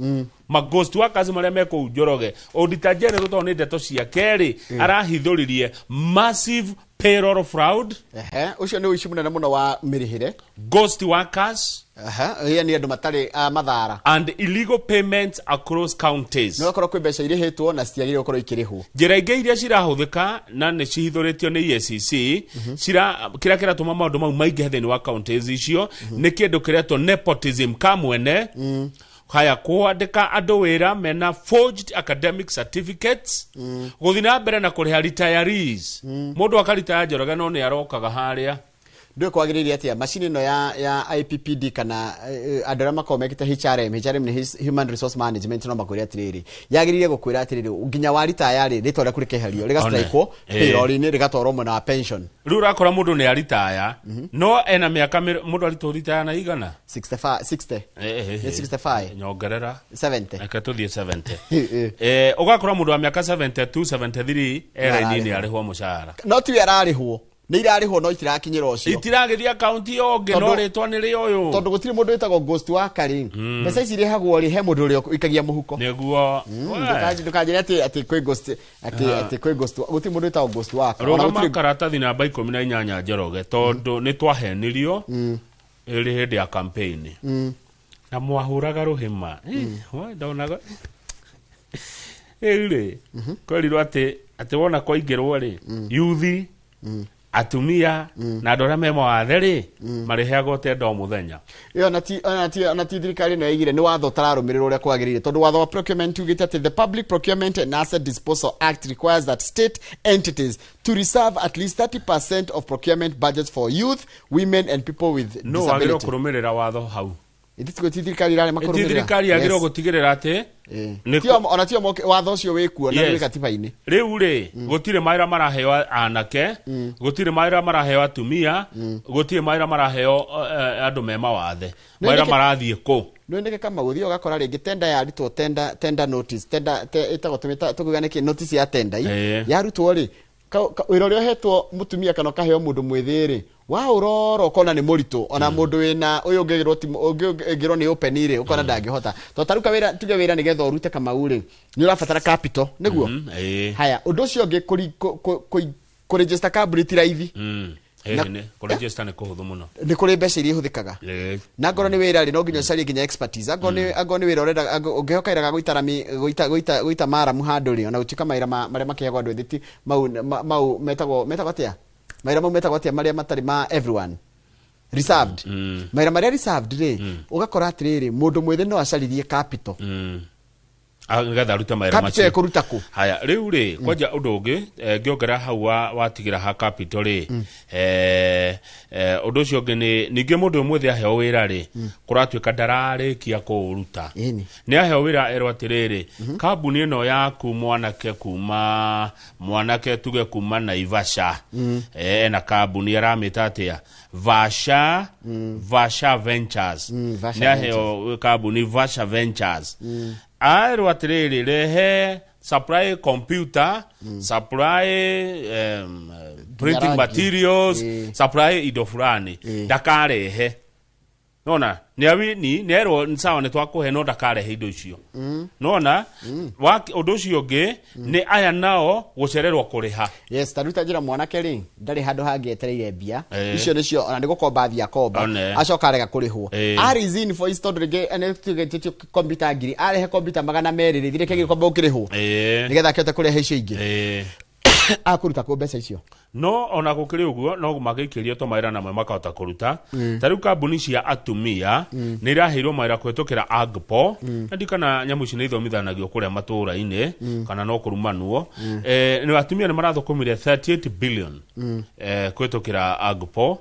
Maghost workers marĩa me kũu Njoroge, Auditor General, tondũ nĩ ndeto ciake rĩ, arahithũririe massive payroll fraud. Ehe, ũcio nĩ ũici mũnene mũno wa mĩrĩhĩre. Ghost workers Ehe, ĩyo nĩ andũ matarĩ a mathara. and illegal payments across counties. Nĩ ũgakorwo kwĩ mbeca irĩhĩtwo na citiagĩrĩirwo gũkorwo ikĩrĩhwo. Njĩra ingĩ iria cirahũthĩka na nĩ cihithũrĩtio nĩ EACC, cira kĩrĩa kĩratũma maũndũ mau maingĩhe thĩinĩ wa counties icio nĩ kĩndũ kĩretwo nepotism kamwene. Haya, kwandĩka andũ wĩra mena forged academic certificates, gũthiĩ na mbere na kũrĩha retirees. Mũndũ akaritaya, Njoroge, no nĩ arokaga harĩa. Ndũĩ kwagĩrĩire atĩa macini ĩno ya IPPD kana andũ arĩa makoragwo mekĩte HRM. HRM nĩ Human Resource Management. No makwĩre atĩrĩrĩ, yagĩrĩire gũkwĩra atĩrĩrĩ, nginya waritaya rĩ, rĩtwa rĩaku rĩkeherio, rĩgastrikwo payroll-inĩ, rĩgatwarwo mwena wa pension. Rĩu ũrakora mũndũ nĩ aritaya no ena mĩaka mũndũ aritũ ritaya na igana. 65, 60. Nĩ 65. Nyongerera. 70. Reke tũthiĩ 70. Eh. Ũgakora mũndũ wa mĩaka 72, 73 raini-inĩ arĩhwo mũcara. No tiwe ararĩhwo, nĩ irarĩhwo no itirakinyĩra ũcio. Itiragĩthiĩ akaunti yongĩ no rĩtwa nĩ rĩa ũyũ. Tondũ gũtirĩ mũndũ wĩtagwo ghost worker rĩ, mbeca ici irĩhagwo rĩ, he mũndũ ũrĩa ũikagia mũhuko. Nĩguo. Ndũkanjĩre atĩ kwĩ ghost, atĩ kwĩ ghost, gũtirĩ mũndũ wĩtagwo ghost worker. Ona Rũgama gũtirĩ. Karatathi namba 18, Njoroge, tondũ nĩ twahenirio ĩrĩ hĩndĩ ya campaign na mwahũraga rũhĩma. We, ndonaga rĩu rĩ, kwerirwo atĩ wona kwaingĩrwo rĩ, yuthi, atumia na andũ arĩa me mawathe rĩ, marĩheagwo tenda o mũthenya. Ĩyo ona ti thirikari ĩno yaigire nĩ watho ũtararũmĩrĩrwo ũrĩa kwagĩrĩire, tondũ watho wa procurement ugĩte atĩ the Public Procurement and Asset Disposal Act requires that state entities to reserve at least 30% of procurement budgets for youth, women and people with No wagĩrĩirwo disability. kũrũmĩrĩra watho hau. Ĩti ti thirikari irarema Ti kũrũmĩrĩra. thirikari yagĩrĩirwo gũtigĩrĩra atĩ Ona tio watho ũcio wĩkuo na wĩ gatiba-inĩ. Rĩu rĩ, gũtirĩ mawĩra maraheo anake, gũtirĩ mawĩra maraheo atumia, gũtirĩ mawĩra maraheo andũ me mawathe. Mawĩra marathiĩ kũ? Nĩ kama gũthiĩ ũgakora rĩngĩ tenda yarutwo, tender notice, tender ĩtagwo tũmĩta tũkuga nĩkĩ, notice ya tender yarutwo rĩ, wĩra ũrĩa ũhetwo mũtumia kana ũkaheo mũndũ mwĩthĩ rĩ, waũrora ũkona nĩ mũritũ. Ona mũndũ wĩna ũyũ ũngĩrwo ũngĩrwo nĩ open rĩ, ũkona ndangĩhota, tondũ ta rĩu kawĩra, tuge wĩra nĩgetha ũrute, Kamau rĩ, nĩ ũrabatara capital nĩguo. Ĩĩ. Haya, ũndũ ũcio ũngĩ, kũregister kambuni ti raithi. Ĩĩ, kũregister nĩ kũhũthũ mũno. Nĩ kũrĩ mbeca iria ihũthĩkaga. Na ngorwo nĩ wĩra rĩ, no nginya ũcarie nginya expertise. Angorwo nĩ wĩra ũrenda, ũngĩhoka wĩra ga gũita rami, gũita maramu handũ rĩ, ona gũtuĩka mawĩra marĩa makĩheagwo andũ ethĩ ti mau, mau metagwo atĩa? Mawĩra mau metagwo atĩa marĩa matarĩ ma everyone? Reserved. Mawĩra marĩa reserved rĩ, ũgakora atĩrĩrĩ, mũndũ mwĩthĩ no acaririe capital. Nĩgetha arute mawĩra Capital macio. ĩkũruta kũ? Haya, rĩu rĩ, kwanja ũndũ ũngĩ, ngĩongerera hau watigĩra ha capital rĩ, ũndũ ũcio ũngĩ nĩ ningĩ mũndũ ũyũ mwĩthĩ aheo wĩra rĩ, kũratuĩka ndararĩkia kũũruta. Nĩ aheo wĩra erwo atĩrĩrĩ, kambuni ĩno yaku mwanake kuma, mwanake tuge kuma Naivasha, ena kambuni aramĩta atĩa? Vasha, Vasha Ventures. Vasha Nĩ aheo kambuni Vasha Ventures. Aerwo atĩrĩrĩ, rehe supply computer, supply printing Rangi. materials, supply indo fulani. Ndakarehe. Nona, nĩ awini, nĩ erwo nĩ sawa nĩ twakũhe no ndakarehe indo icio. Nona, ũndũ ũcio ũngĩ nĩ aya nao gũcererwo kũrĩha. Yes, ta rĩu ta njĩra mwanake rĩ, ndarĩ handũ hangĩ etereire mbia. Icio nĩcio ona nĩ gũkomba athiĩ akomba. Acoka arega kũrĩhwo. Arĩ invoice tondũ rĩngĩ nĩ tuge computer ngiri, arehe computer magana merĩ rĩ, thirĩ kĩgĩkomba ũkĩrĩhwo. Nĩgetha akĩhote kũrehe icio ingĩ. Akũruta kũ mbeca icio? No ona gũkĩrĩ ũguo no magĩikĩrio to mawĩra namwe makahota kũruta. Ta rĩu kambuni cia atumia nĩ iraheirwo mawĩra kũhetũkĩra AGPO. Na ndikana nyamũ ici nĩ ithomithanagio kũrĩa matũũra-inĩ, kana no kũrumanwo. Nĩ atumia nĩ marathũkũmire 38 billion, kũhetũkĩra AGPO.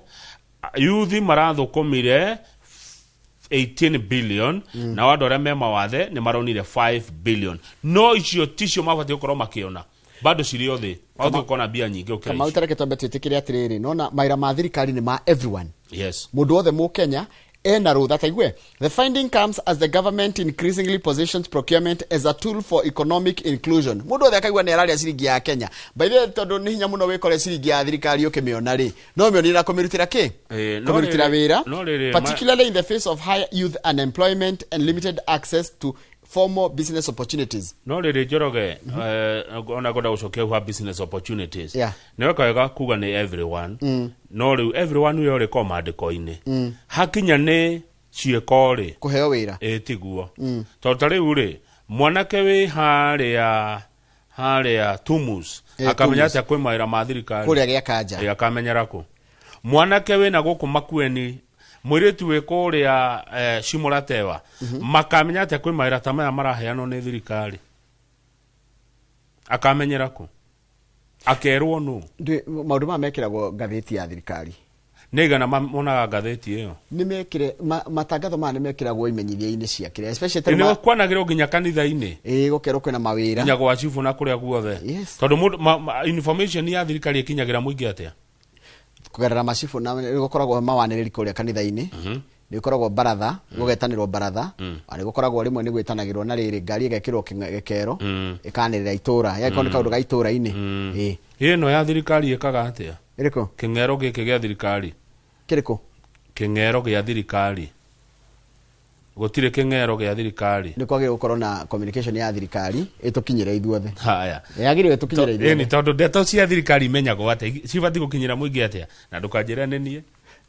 Yuthi marathũkũmire 18 billion, na andũ arĩa me mawathe nĩ maronire 5 billion. No icio ticio mabatiĩ gũkorwo makĩona. Bado cirĩ o thĩ. Mabatiĩ gũkorwo na mbia nyingĩ gũkĩra Kamau, icio. tareke twambe twĩtĩkĩre atĩrĩrĩ, nona mawĩra ma thirikari nĩ ma everyone. Yes. Mũndũ wothe Mũkenya ena rũtha. Ta igue, the finding comes as the government increasingly positions procurement as a tool for economic inclusion. Mũndũ wothe akaigua nĩ araria ciringi ya Kenya. By the way, tondũ nĩ hinya mũno wĩkore ciringi ya thirikari ũkĩmĩona rĩ, no mĩonire na kũmĩrutĩra kĩ? No Kũmĩrutĩra rĩrĩ, wĩra. no rĩrĩ, Particularly in the face of high youth unemployment and limited access to formal business opportunities. No rĩrĩ Njoroge, ona ngwenda gũcokia hau ha business opportunities. Nĩ weka wega kuga nĩ everyone. No rĩu everyone ũyũ ũrĩ ko maandĩko-inĩ. Hakinya nĩ ciĩko rĩ. Kũheo wĩra. Tiguo. Tondũ ta rĩu rĩ, mwanake wĩ harĩa Tumus, akamenya Tumus. atĩa kwĩ mawĩra ma thirikari. Kũrĩa gĩa Kanja. Akamenyera kũ. Mwanake wĩna gũkũ Makueni, mũirĩtu wĩ kũrĩa, Shimuratewa, makamenya atĩa kwĩ mawĩra ta maya maraheanwo nĩ thirikari. Akamenyera kũ? Akerwo nũ? Maũndũ maya mekĩragwo ngathĩti ya thirikari. Nĩ igana monaga ngathĩti ĩyo? Nĩ mekĩre, matangatho maya nĩ mekĩragwo imenyithia-inĩ cia kĩrĩa, especially ta Nĩ ma- kwanagĩrwo nginya kanitha-inĩ. Gũkerwo kwĩna mawĩra. Nginya gwa cibũ na kũrĩa guothe. Yes. Tondũ mũndũ, information ya thirikari ĩkinyagĩra mũingĩ atĩa? Kũgerera macibũ na nĩ gũkoragwo mawanĩrĩri kũrĩa kanitha-inĩ. Nĩ gũkoragwo baratha, gũgetanĩrwo baratha. Na nĩ gũkoragwo rĩmwe nĩ gwĩtanagĩrwo na rĩrĩ, ngari ĩgekĩrwo gĩkero, ĩkanĩrĩra itũra. Yagĩkorwo nĩ kaũndũ ga itũra-inĩ. Ĩno ya thirikari ĩkaga atĩa? Ĩrĩkũ? Kĩng'ero gĩkĩ gĩa thirikari. Kĩrĩkũ? Kĩng'ero gĩa thirikari. Gũtirĩ kĩng'ero gĩa thirikari. Nĩ kwagĩrĩirwo gũkorwo na communication ya thirikari ĩtũkinyĩre ithuothe. Haya. Yagĩrĩirwo ĩtũkinyĩre ithuothe. Ĩni, tondũ ndeto cia thirikari imenyagwo atĩa? Cibatiĩ gũkinyĩra mũingĩ atĩa? Na ndũkanjĩre nĩ niĩ.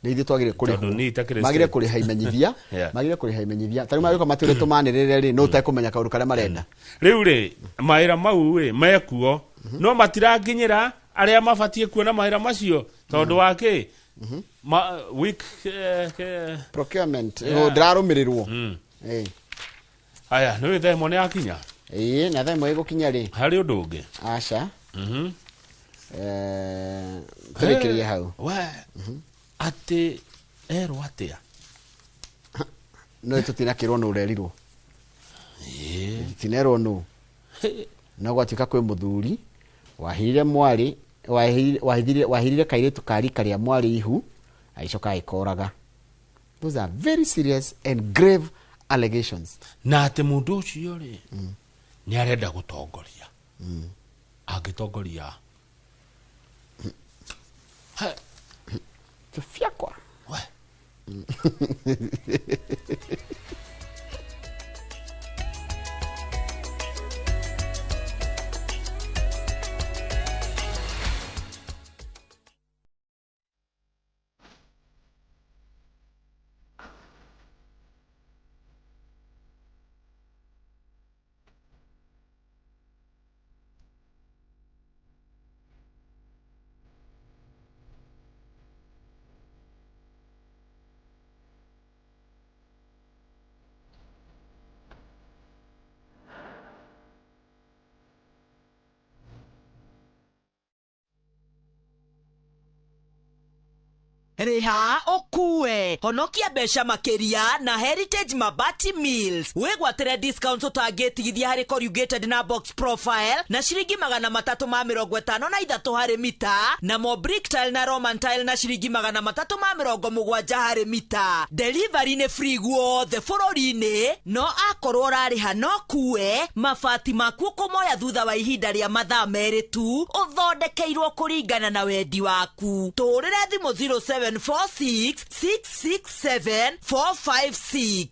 Nĩ ithuĩ twagĩrĩirwo kũrĩhwo. Tondũ niĩ itakĩrĩ Magĩrĩire state. kũrĩha imenyithia. Magĩrĩire kũrĩha imenyithia. Ta rĩu magĩũka matwĩre tũmanĩrĩre rĩ, no ũtekũmenya kaũndũ karĩa marenda. Rĩu rĩ, mawĩra mau rĩ, mekuo, no matirakinyĩra arĩa mabatiĩ kuona mawĩra macio, tondũ wa kĩ? Ma, week, Procurement, ndĩrarũmĩrĩrwo. Aya, nĩ wĩ thaa ĩmwe nĩ yakinya? Na thaa ĩmwe ĩgũkinya rĩ? Harĩ ũndũ ũngĩ? Aca. Tũrĩkĩrie hau. We, atĩ erwo atĩa? No tũtinakĩrwo nũ ũrerirwo. Tũtinerwo nũ. No gwatuĩka kwĩ mũthuri wahirire mwarĩ, wahithire kairĩtu ka rika rĩa mwarĩ ihu, agĩcoka agĩkoraga. Those are very serious and grave allegations. Na atĩ mũndũ ũcio rĩ, nĩ arenda gũtongoria. Angĩtongoria. He. Tũbiakwa. We. Rĩha ũkue honokia mbeca makĩria na Heritage Mabati Mills. Wĩgwatĩre discounts ũtangĩtigithia harĩ corrugated na box profile na ciringi 353 harĩ mita, na mo brick tile na Roman tile na ciringi 370 harĩ mita. Delivery nĩ free guothe bũrũri-inĩ, no akorwo ũrarĩha no kue mabati maku ũkũmoya thutha wa ihinda rĩa mathaa 2 tu, ũthondekeirwo kũringana na wendi waku. Tũhũrĩre thimũ 07 46 667 456.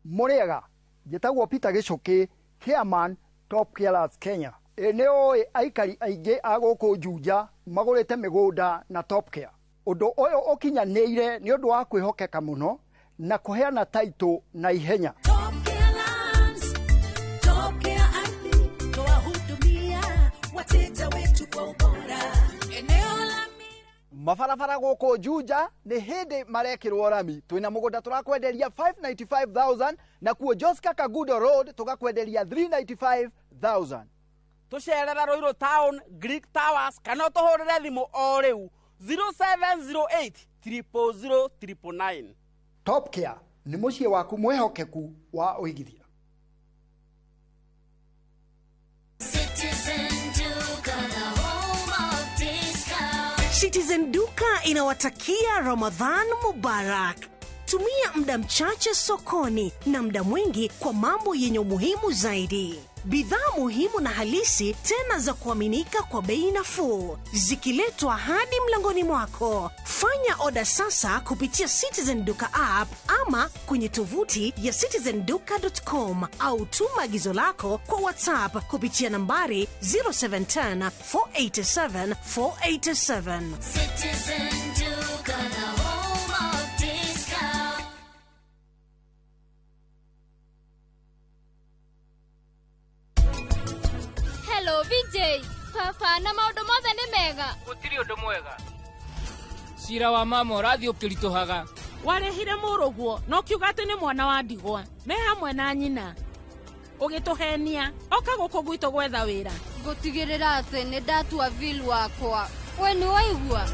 Mũrĩega, njĩtagwo Peter Gĩcũkĩ, chairman Top Carers Kenya. Nĩ ũĩ aikari aingĩ a gũkũ Juja magũrĩte mĩgũnda na Top Care. Ũndũ ũyũ ũkinyanĩire nĩ ũndũ wa kwĩhokeka mũno na kũheana title na ihenya. Top Care Lands, Top Care Ardhi, twahudumia wateja wetu kwa ubora. Eneo la Mabarabara gũkũ Juja nĩ hĩndĩ marekĩrwo rami. Twĩna mũgũnda tũrakwenderia 595,000 na kuo Joska Kagudo Road tũgakwenderia 395,000. Tũcerere Ruiru Town, Greek Towers, kana ũtũhũrĩre thimũ o rĩu 0708 000 999. Top Care nĩ mũciĩ waku mwĩhokeku wa ũigithia. Citizen Duka, the home of discount. Citizen Duka inawatakia Ramadhan Mubarak. Tumia muda mchache sokoni na muda mwingi kwa mambo yenye umuhimu zaidi. Bidhaa muhimu na halisi tena za kuaminika kwa bei nafuu, zikiletwa hadi mlangoni mwako. Fanya oda sasa kupitia Citizen Duka app ama kwenye tovuti ya citizenduka.com au tuma agizo lako kwa WhatsApp kupitia nambari 0710 487 487. Citizen Duka, the home of discount. Hello VJ, baba na maũndũ mothe nĩ mega. Gũtirĩ ũndũ mwega. Cira wa mama ũrathiĩ ũkĩritũhaga. Warĩhire mũrũguo na ũkiuga atĩ nĩ mwana wa ndigwa me hamwe na nyina. Ũgĩtũhenia oka gũkũ gwitũ gwetha wĩra. Ngũtigĩrĩra atĩ nĩ ndatua bill wakwa. We nĩ waigua?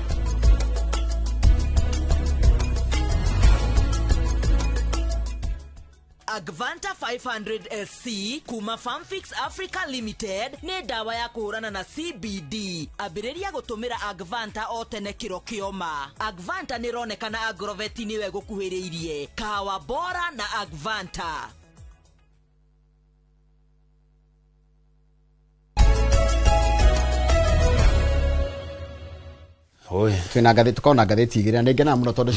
Agvanta 500 SC kuma Farmfix Africa Limited nĩ ndawa ya kũhũrana na CBD. Ambĩrĩria gũtũmĩra Agvanta o tene kĩro kĩoma. Agvanta nĩ ĩronekana Agrovet nĩwe gũkuhĩrĩirie. Kahawa bora na Agvanta. Twina ngathĩti, tukorwo na ngathĩti igĩrĩ na nĩ ngenaga mũno tondũ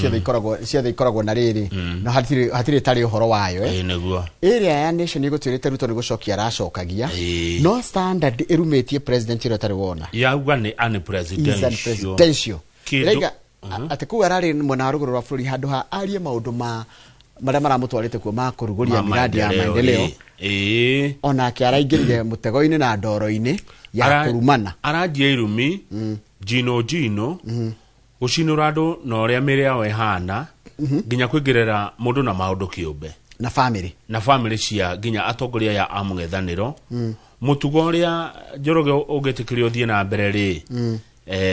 ciothe ikoragwo na rĩrĩ, no hatirĩ tarĩ ũhoro wayo. Nĩguo. Ĩrĩa ya Nation ĩgũtuĩrĩte Ruto nĩ gũcokia aracokagia, no Standard ĩrumĩtie president ĩrĩa ũtarĩ wona. Yauga nĩ unpresidential. Unpresidential. Ĩraiga atĩ kũu ararĩ mwena wa rũgũrũ rwa bũrũri handũ ha arie maũndũ ma marĩa maramũtwarĩte kuo ma kũrugũria miradi ya maendeleo. Onake araingĩrire mũtego-inĩ na ndoro-inĩ ya kũrumana. Aranjia irumi jino jino gũcinũra andũ na ũrĩa mĩrĩ yao ĩhana, nginya kũingĩrĩra mũndũ na maũndũ kĩũmbe na family, na family cia nginya atongoria ya amũng'ethanĩro. Mũtugo ũrĩa Njoroge ũngĩtĩkĩrio ũthiĩ na mbere rĩ,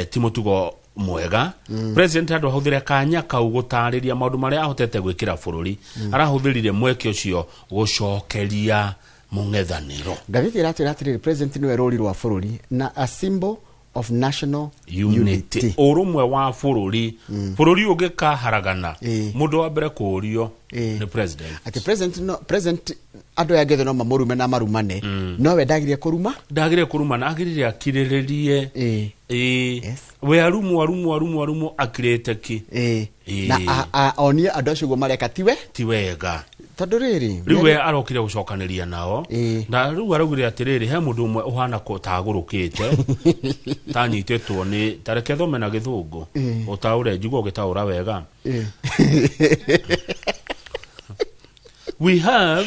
ti mũtugo mwega. President andũ ahũthĩre kanya kau gũtarĩria maũndũ marĩa ahotete gwĩkĩra bũrũri. Arahũthĩrire mweke ũcio gũcokeria mũng'ethanĩro. Ngathĩti ĩratwĩra atĩrĩrĩ, president nĩwe rũri rwa bũrũri na a symbol of national unity. Ũrũmwe wa bũrũri. Bũrũri ũngĩkaharagana, mũndũ wa mbere kũũrio nĩ president. Atĩ president no, president andũ aya angĩ othe no mamũrume na marumane, no we ndagĩrĩire kũruma. Ndagĩrĩire kũruma na agĩrĩire akirĩrĩrie. We arumu arumu arumu arumu akirĩte ki. Na onie andũ acio ũguo mareka tiwe ti wega. Tondũ rĩrĩ rĩu we arokire gũcokanĩria nao, na rĩu araugire atĩrĩrĩ, he mũndũ ũmwe ũhana tagũrũkĩte tanyitĩtwo nĩ tareke thome na gĩthũngũ ũtaũre, njigua ũgĩtaũra wega. We have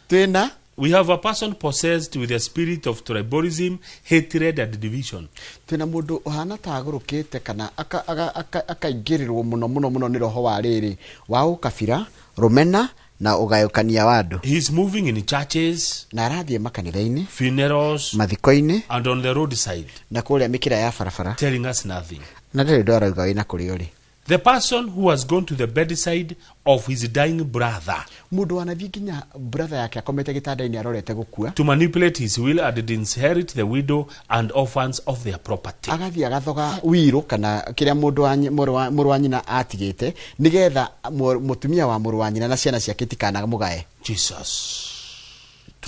Tena we have a person possessed with a spirit of tribalism, hatred and division. Twina mundu uhana tagurukite kana akaingĩrĩrwo mũno mũno mũno nĩ roho wa rĩrĩ wa ũkabira, rũmena Na ũgayũkania wa andũ. He is moving in churches, na arathiĩ makanitha-inĩ, funerals, mathiko-inĩ, and on the roadside, na kũrĩa mĩkĩra ya barabara, telling us nothing. Na ndarĩ ũndũ arauga wĩna kũrĩa ũrĩ. The person who has gone to the bedside of his dying brother Mũndũ wanathiĩ nginya brother yake akomete gĩtanda-inĩ arorete gũkua, to manipulate his will and disinherit the widow and orphans of their property. Agathiĩ agathoga wirũ kana kĩrĩa mũndũ wa mũrũ wa nyina atigĩte, nĩgetha mũtumia wa mũrũ wa nyina na ciana ciake itikanamũgae. Jesus.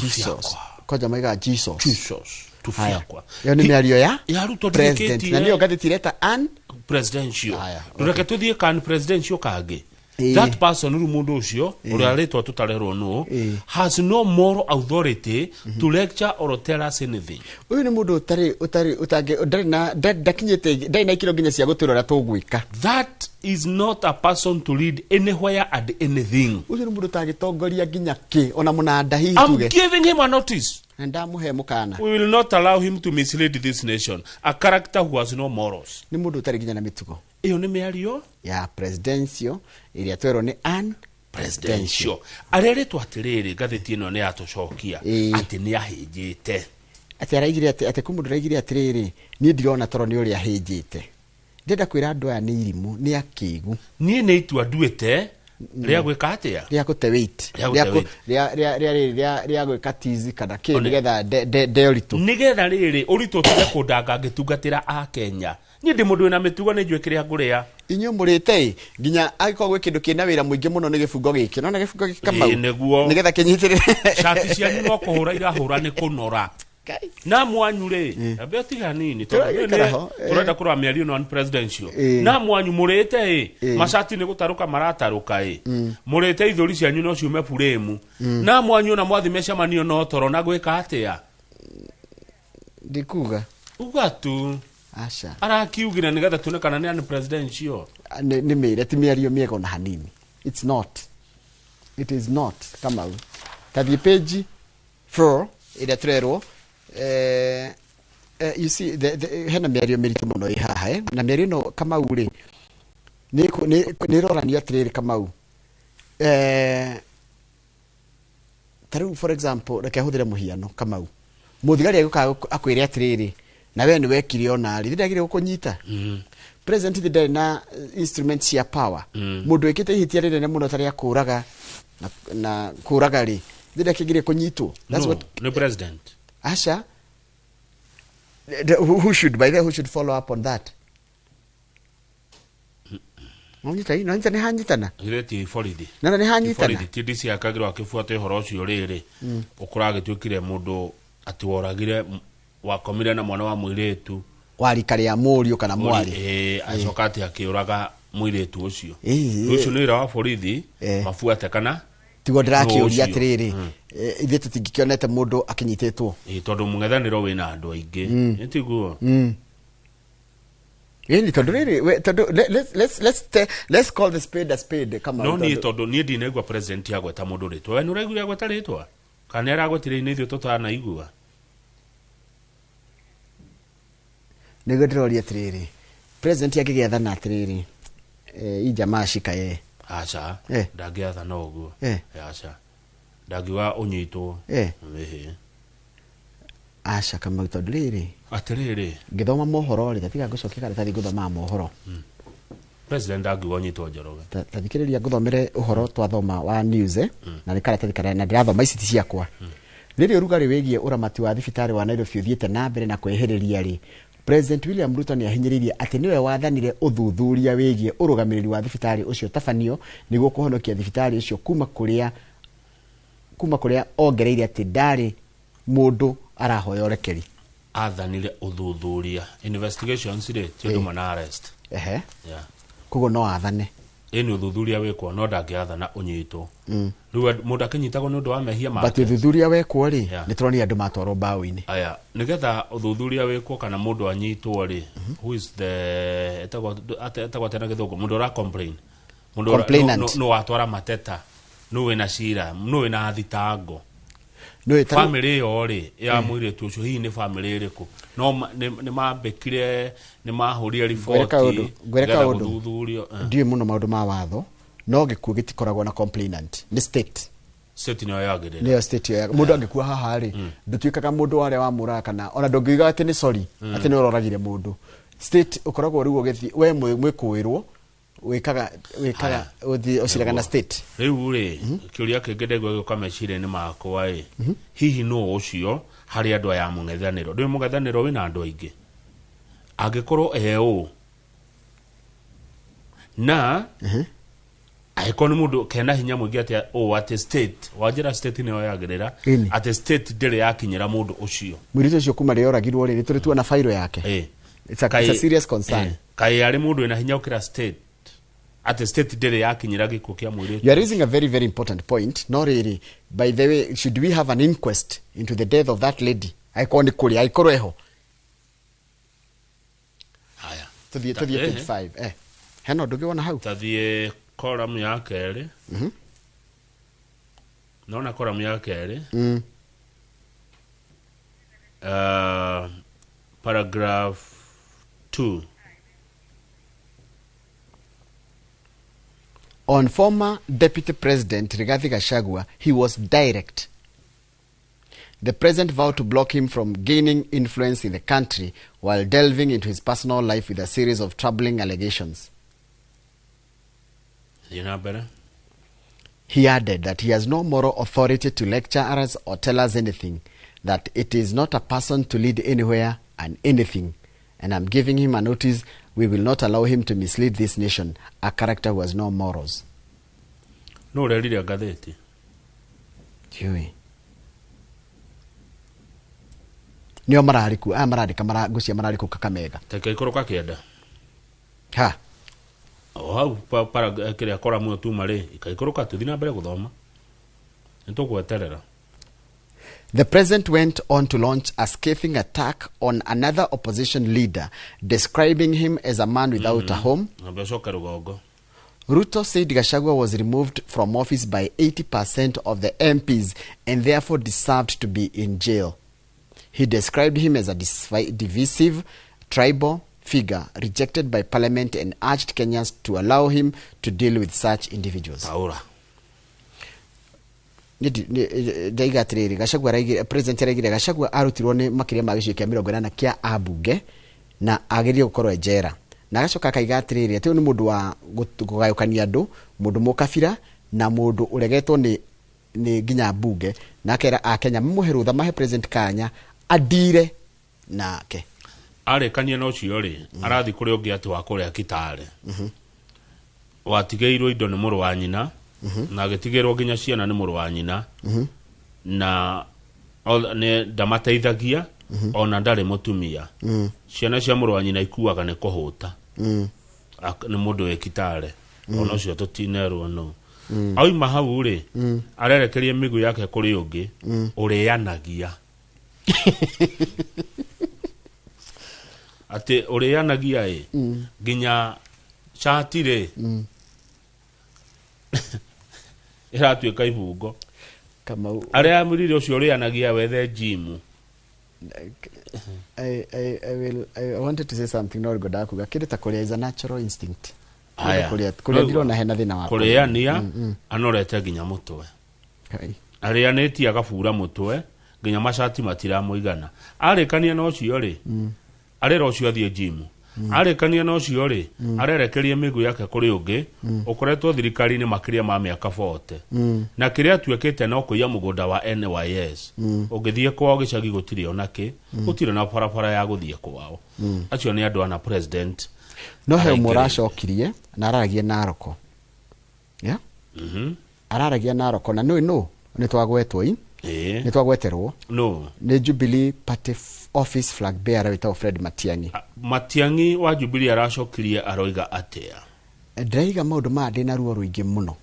Jesus. Kwanja maiga Jesus. Jesus. Tufiakwa. Ĩyo nĩ mĩario ya Ya Ruto. president, na nĩyo ngathĩti ĩreta an Presidential. Aya, Reke tuthiĩ kan presidential kangĩ. Ĩĩ. That person, rĩu mũndũ ũcio ũrĩa rĩtwa tũtarerwo nũ, has no moral authority to lecture or tell us anything. Ũyũ nĩ mũndũ ũtarĩ ũtarĩ ũtangĩ ndarĩ na ndakinyĩte, ndarĩ na ikĩro nginya cia gũtwĩra ũrĩa tũgwĩka. That is not a person to lead anywhere and anything. Ũcio nĩ mũndũ ũtangĩtongoria nginya kĩ ona mũnanda hihi I'm tuge. giving him a notice. Na ndamũhe mũkana. We will not allow him to mislead this nation. A character who has no morals. Nĩ mũndũ ũtarĩ nginya na mĩtugo. Ĩyo nĩ mĩario ya presidential ĩrĩa twerwo nĩ an presidential. Arerĩtwo atĩrĩrĩ, ngathĩti ĩno nĩ yatũcokia Ĩĩ. atĩ nĩ ahĩnjĩte. Atĩ araigire atĩ kwĩ mũndũ ũraigire atĩrĩrĩ, niĩ ndirona toro nĩ ũrĩa ahĩnjĩte. Ndĩrenda kwĩra andũ aya nĩ irimũ, nĩ akĩgu. Niĩ nĩ itua nduĩte rĩa gwĩka atĩa? Rĩa kũte weight. Rĩa gũte weight. Rĩa gwĩka tizi kana kĩ, One. nĩgetha nde ũritũ. Nĩgetha rĩrĩ ũritũ ũtige kũndanga ngĩtungatĩra akenya. Niĩ ndĩ mũndũ wĩna mĩtugo, nĩ njũĩ kĩrĩa ngũrĩa. Inyuĩ mũrĩte ĩ nginya angĩkorwo gwĩ kĩndũ kĩna wĩra mũingĩ mũno nĩ gĩbungo gĩkĩ, nona gĩbungo gĩkĩ, Kamau? Ĩĩ, nĩguo. Nĩgetha kĩnyitĩrĩre. Cati cianyu no kũhũra irahũra nĩ kũnora na mwanyu rĩ, ambe ũtige hanini tondũ Tũraikara nĩ- ho, eh. tũrenda kũrora mĩario ĩno presidential. Ĩĩ. Na mwanyu mũrĩte ĩ, Ĩĩ. macati nĩ gũtarũka maratarũka ĩ, mũrĩte ithũri cianyu no ciume buremu, na mwanyu ona mwathi mĩcemanio no toro na gwĩka atĩa? Ndikuga. Uga tu. Aca. Arakiugire nĩgetha tuone kana nĩ unpresidential. Nĩ mĩre ti mĩario mĩega ona hanini. It's not, it is not, Kamau. Tathiĩ page 4 ĩrĩa tũrerwo, you see, hena mĩario mĩritũ mũno ĩ haha, eh? Na mĩario ĩno, Kamau rĩ, nĩ ĩroranio atĩrĩrĩ, Kamau, ta rĩu for example, reke hũthĩre mũhiano, Kamau. Mũthigari agĩũka akwĩre atĩrĩrĩ, na we nĩ wekire ona rĩ, ndagĩrĩire gũkũnyita. President ithe ndarĩ na instrument cia power. Mũndũ wĩkĩte ihĩtia rĩnene mũno ta rĩa kũraga na kũraga rĩ, ithe ndakĩgire kũnyitwo. That's No, what nĩ president. Asha, who should, by the way, who should follow up on that? Nonyita, nonyita nĩ hanyitana. Githĩ ti borithi? Na nĩ Ti hanyitana. borithi, ti DC akagĩrwo akĩbuata ũhoro ũcio rĩrĩ, ũkũragĩtuĩkire mũndũ atĩ woragire, wakomire na mwana wa mũirĩtu wa rika rĩa mũriũ kana mwarĩ. Ĩĩ, acoka atĩ akĩũraga mũirĩtu ũcio. Ĩĩ. Ũcio nĩ wĩra wa borithi Eh. mabuate kana Tiguo ndĩrakĩũria. Nũ ũcio? Atĩrĩrĩ, ithuĩ tũtingĩkĩonete mũndũ akĩnyitĩtwo. Ĩĩ, tondũ mũng'ethanĩro wĩna andũ aingĩ. Nĩ tiguo? Ĩni tondũ rĩrĩ tondũ let's call the spade a spade, Kamau. No niĩ tondũ- tondũ niĩ ndinaigua president agweta mũndũ rĩtwa. We nĩũraiguire agweta rĩtwa kana nĩ aragwetire inĩ ithuĩ tũtanaigua? Nĩguo ndĩroria atĩrĩrĩ, president angĩgĩathana atĩrĩrĩ, hii jamaa shika yeye. Aca. Eh. Ndangĩathana ũguo. Eh. Aca, ndangiuga ũnyitwo. Eh. Ĩhĩ. Aca, Kamau, tondũ rĩrĩ, Atĩrĩrĩ, ngĩthoma mohoro rĩ, tatiga ngũcokia karatathi ngũthomaga mohoro. President ndangiuga ũnyitwo, Njoroge. Ta thikĩrĩria ngũthomere ũhoro twathoma wa news, na nĩ karatathi karĩa na ndĩrathoma ici ti ciakwa. Rĩrĩ ũrugarĩ wĩgiĩ ũramati wa thibitarĩ wa Nairobi ũthiĩte na mbere na kwĩhĩrĩria rĩ, President William Ruto nĩ ahinyĩrĩirie atĩ nĩwe wathanire ũthuthuria wĩgiĩ ũrũgamĩrĩri wa thibitarĩ ũcio tabanio nĩguo kũhonokia thibitarĩ ũcio kuma kũrĩa ongereire atĩ ndarĩ mũndũ arahoya ũrekeri. Athanire ũthuthuria, investigations rĩ, ti ũndũ ũmwe na arrest. Ehe. Yeah. Koguo no athane. Ĩni, ũthuthuria wĩkwo, no ndangĩathana ũnyitwo. Rĩu mũndũ akĩnyitagwo nĩ ũndũ wa mehia But make. ũthuthuria wekwo rĩ, Yeah. nĩ tũronire andũ matwarwo mbaũ-inĩ. Aya, nĩgetha ũthuthuria wĩkwo kana mũndũ anyitwo rĩ, who is the etagwo atĩa na gĩthũngũ mũndũ ũra complain? Mũndũ Complainant. nũ watwara mateta, nũ wĩna cira, nũ wĩna thitango? Nĩ ta rĩu- Bamĩrĩ ĩyo rĩ ya mũirĩtu ũcio, hihi nĩ bamĩrĩ ĩrĩkũ? No nĩ mambĩkire, nĩ mahũrire Ngwĩre kaũndũ, riboti ngwĩre nĩgetha kaũndũ. gũthuthurio. Ndiũĩ mũno maũndũ ma watho, No gĩkuũ gĩtikoragwo na complainant, nĩ state. State nĩyo yagĩrĩra. Nĩyo state yo. Mũndũ angĩkua haha rĩ, ndũtuĩkaga mũndũ warĩa wamũraga, kana ona ndũngiuga atĩ nĩ sorry atĩ nĩ ũroragire mũndũ. State ũkoragwo rĩu ũgĩthiĩ we mwĩkũĩrwo, wĩkaga wĩkaga ũthiĩ ũciraga na state. Rĩu rĩ, kĩũria kĩngĩ ndaigua gĩũka meciria-inĩ makwa ĩ, hihi nũ ũcio harĩ andũ aya mũng'ethanĩro? Ndũĩ mũng'ethanĩro wĩna andũ aingĩ, angĩkorwo e ũũ na angĩkorwo nĩ mũndũ kena hinya mũingĩ atĩa ũũ atĩ state wanjĩra state nĩyo yagĩrĩra, Ĩni. atĩ state ndĩrĩ yakinyĩra mũndũ ũcio. Mũirĩtu ũcio kuma rĩrĩa oragirwo rĩ, nĩ tũrĩ tuona fairo yake? It's a serious concern. Kaĩ arĩ mũndũ wĩna hinya gũkĩra state, atĩ state ndĩrĩ yakinyĩra gĩkuũ kĩa mũirĩtu? You are raising a very, very important point. No rĩrĩ, by the way, should we have an inquest into the death of that lady? Angĩkorwo nĩ kũrĩ, angĩkorwo eho. Haya. Tũthiĩ page 5. Hena ũndũ ũngĩ wona hau? Tathiĩ column ya kerĩ. Nona column ya kerĩ, paragraph 2. On former Deputy President Rigathi Gachagua, he was direct. The president vowed to block him from gaining influence in the country while delving into his personal life with a series of troubling allegations. Thiĩ na mbere. He added that he has no moral authority to lecture us or tell us anything, that it is not a person to lead anywhere and anything. And I'm giving him a notice, we will not allow him to mislead this nation, a character who has no morals. No ũrerire ngathĩti. Ndiũĩ. Nĩo mararĩ kuo, aya marandĩka ngũcia mararĩ kũu Kakamega. Teke ikũrũka kĩenda. Ha. O hau kĩrĩa column ĩyo tuma rĩ, ikaikũrũka tũthiĩ na mbere gũthoma, nĩ tũgweterera. The president went on to launch a scathing attack on another opposition leader, describing him as a man without a home. Ng'ombe ũcoke rũgongo. Ruto said Gachagua was removed from office by 80% of the MPs and therefore deserved to be in jail. He described him as a divisive tribal figure rejected by parliament and urged Kenyans to allow him to deal with such individuals. Taũra. Ndaiga atĩrĩrĩ, Gachagua araigire, president araigire Gachagua arutirwo nĩ makĩria ma gĩcunjĩ kĩa 80 kĩa ambunge na agĩrĩire gũkorwo e njera, na agacoka akaiga atĩrĩrĩ atĩ ũyũ nĩ mũndũ wa kũgayũkania andũ, mũndũ mũkabira na mũndũ ũregetwo nĩ nginya mbunge, na akera akenya mamũhe rũtha, mahe president kanya adire nake. Arĩkania na ũcio rĩ, arathiĩ kũrĩ ũngĩ atĩ wa kũrĩa Kitale, watigĩirwo indo nĩ mũrũ wa nyina, na agĩtigĩrwo nginya ciana nĩ mũrũ wa nyina, na nĩ ndamateithagia, ona ndarĩ mũtumia. Ciana cia mũrũ wa nyina ikuaga nĩ kũhũta. Nĩ mũndũ wĩ Kitale, ona ũcio tũtinerwo nũ. Auma hau rĩ, arerekeria mĩguu yake kũrĩ ũngĩ ũrĩanagia, atĩ ũrĩanagia ĩ nginya cati rĩ ĩratuĩka ibungo. Kamau. Arĩa amũrire ũcio ũrĩanagia wethe njimu. I wanted to say something, no ngwendaga kuga kĩndũ ta kũrĩa is a natural instinct. Aya. Kũrĩa ndirona hena thĩna wa kũrĩania, anorete nginya mũtwe. Kai. Arĩanĩtie agabura mũtwe nginya macati matiramũigana. Arĩkania na ũcio rĩ, arĩra ũcio athiĩ njimu. Arĩkania na ũcio rĩ, arerekeria mĩguu yake kũrĩ ũngĩ ũkoretwo thirikari-inĩ makĩria ma mĩaka 40, na kĩrĩa atuĩkĩte no kũiya mũgũnda wa NYS. Ũngĩthiĩ kwao gĩcagi gũtirĩ ona kĩ, gũtirĩ na barabara ya gũthiĩ kwao. Acio nĩ andũ ana president No he ũmwe araingĩrĩire. ũracokirie na araragia Naroko. Yeah? Araragia Naroko na nĩ nũ nĩ twagwetwo i nĩ twagweterwo. No. Nĩ Jubilee Party office flag bearer wĩtagwo Fred Matiang'i. Matiang'i wa Jubilee aracokirie aroiga atĩa? Ndĩraiga maũndũ maya ndĩna ruo rũingĩ mũno.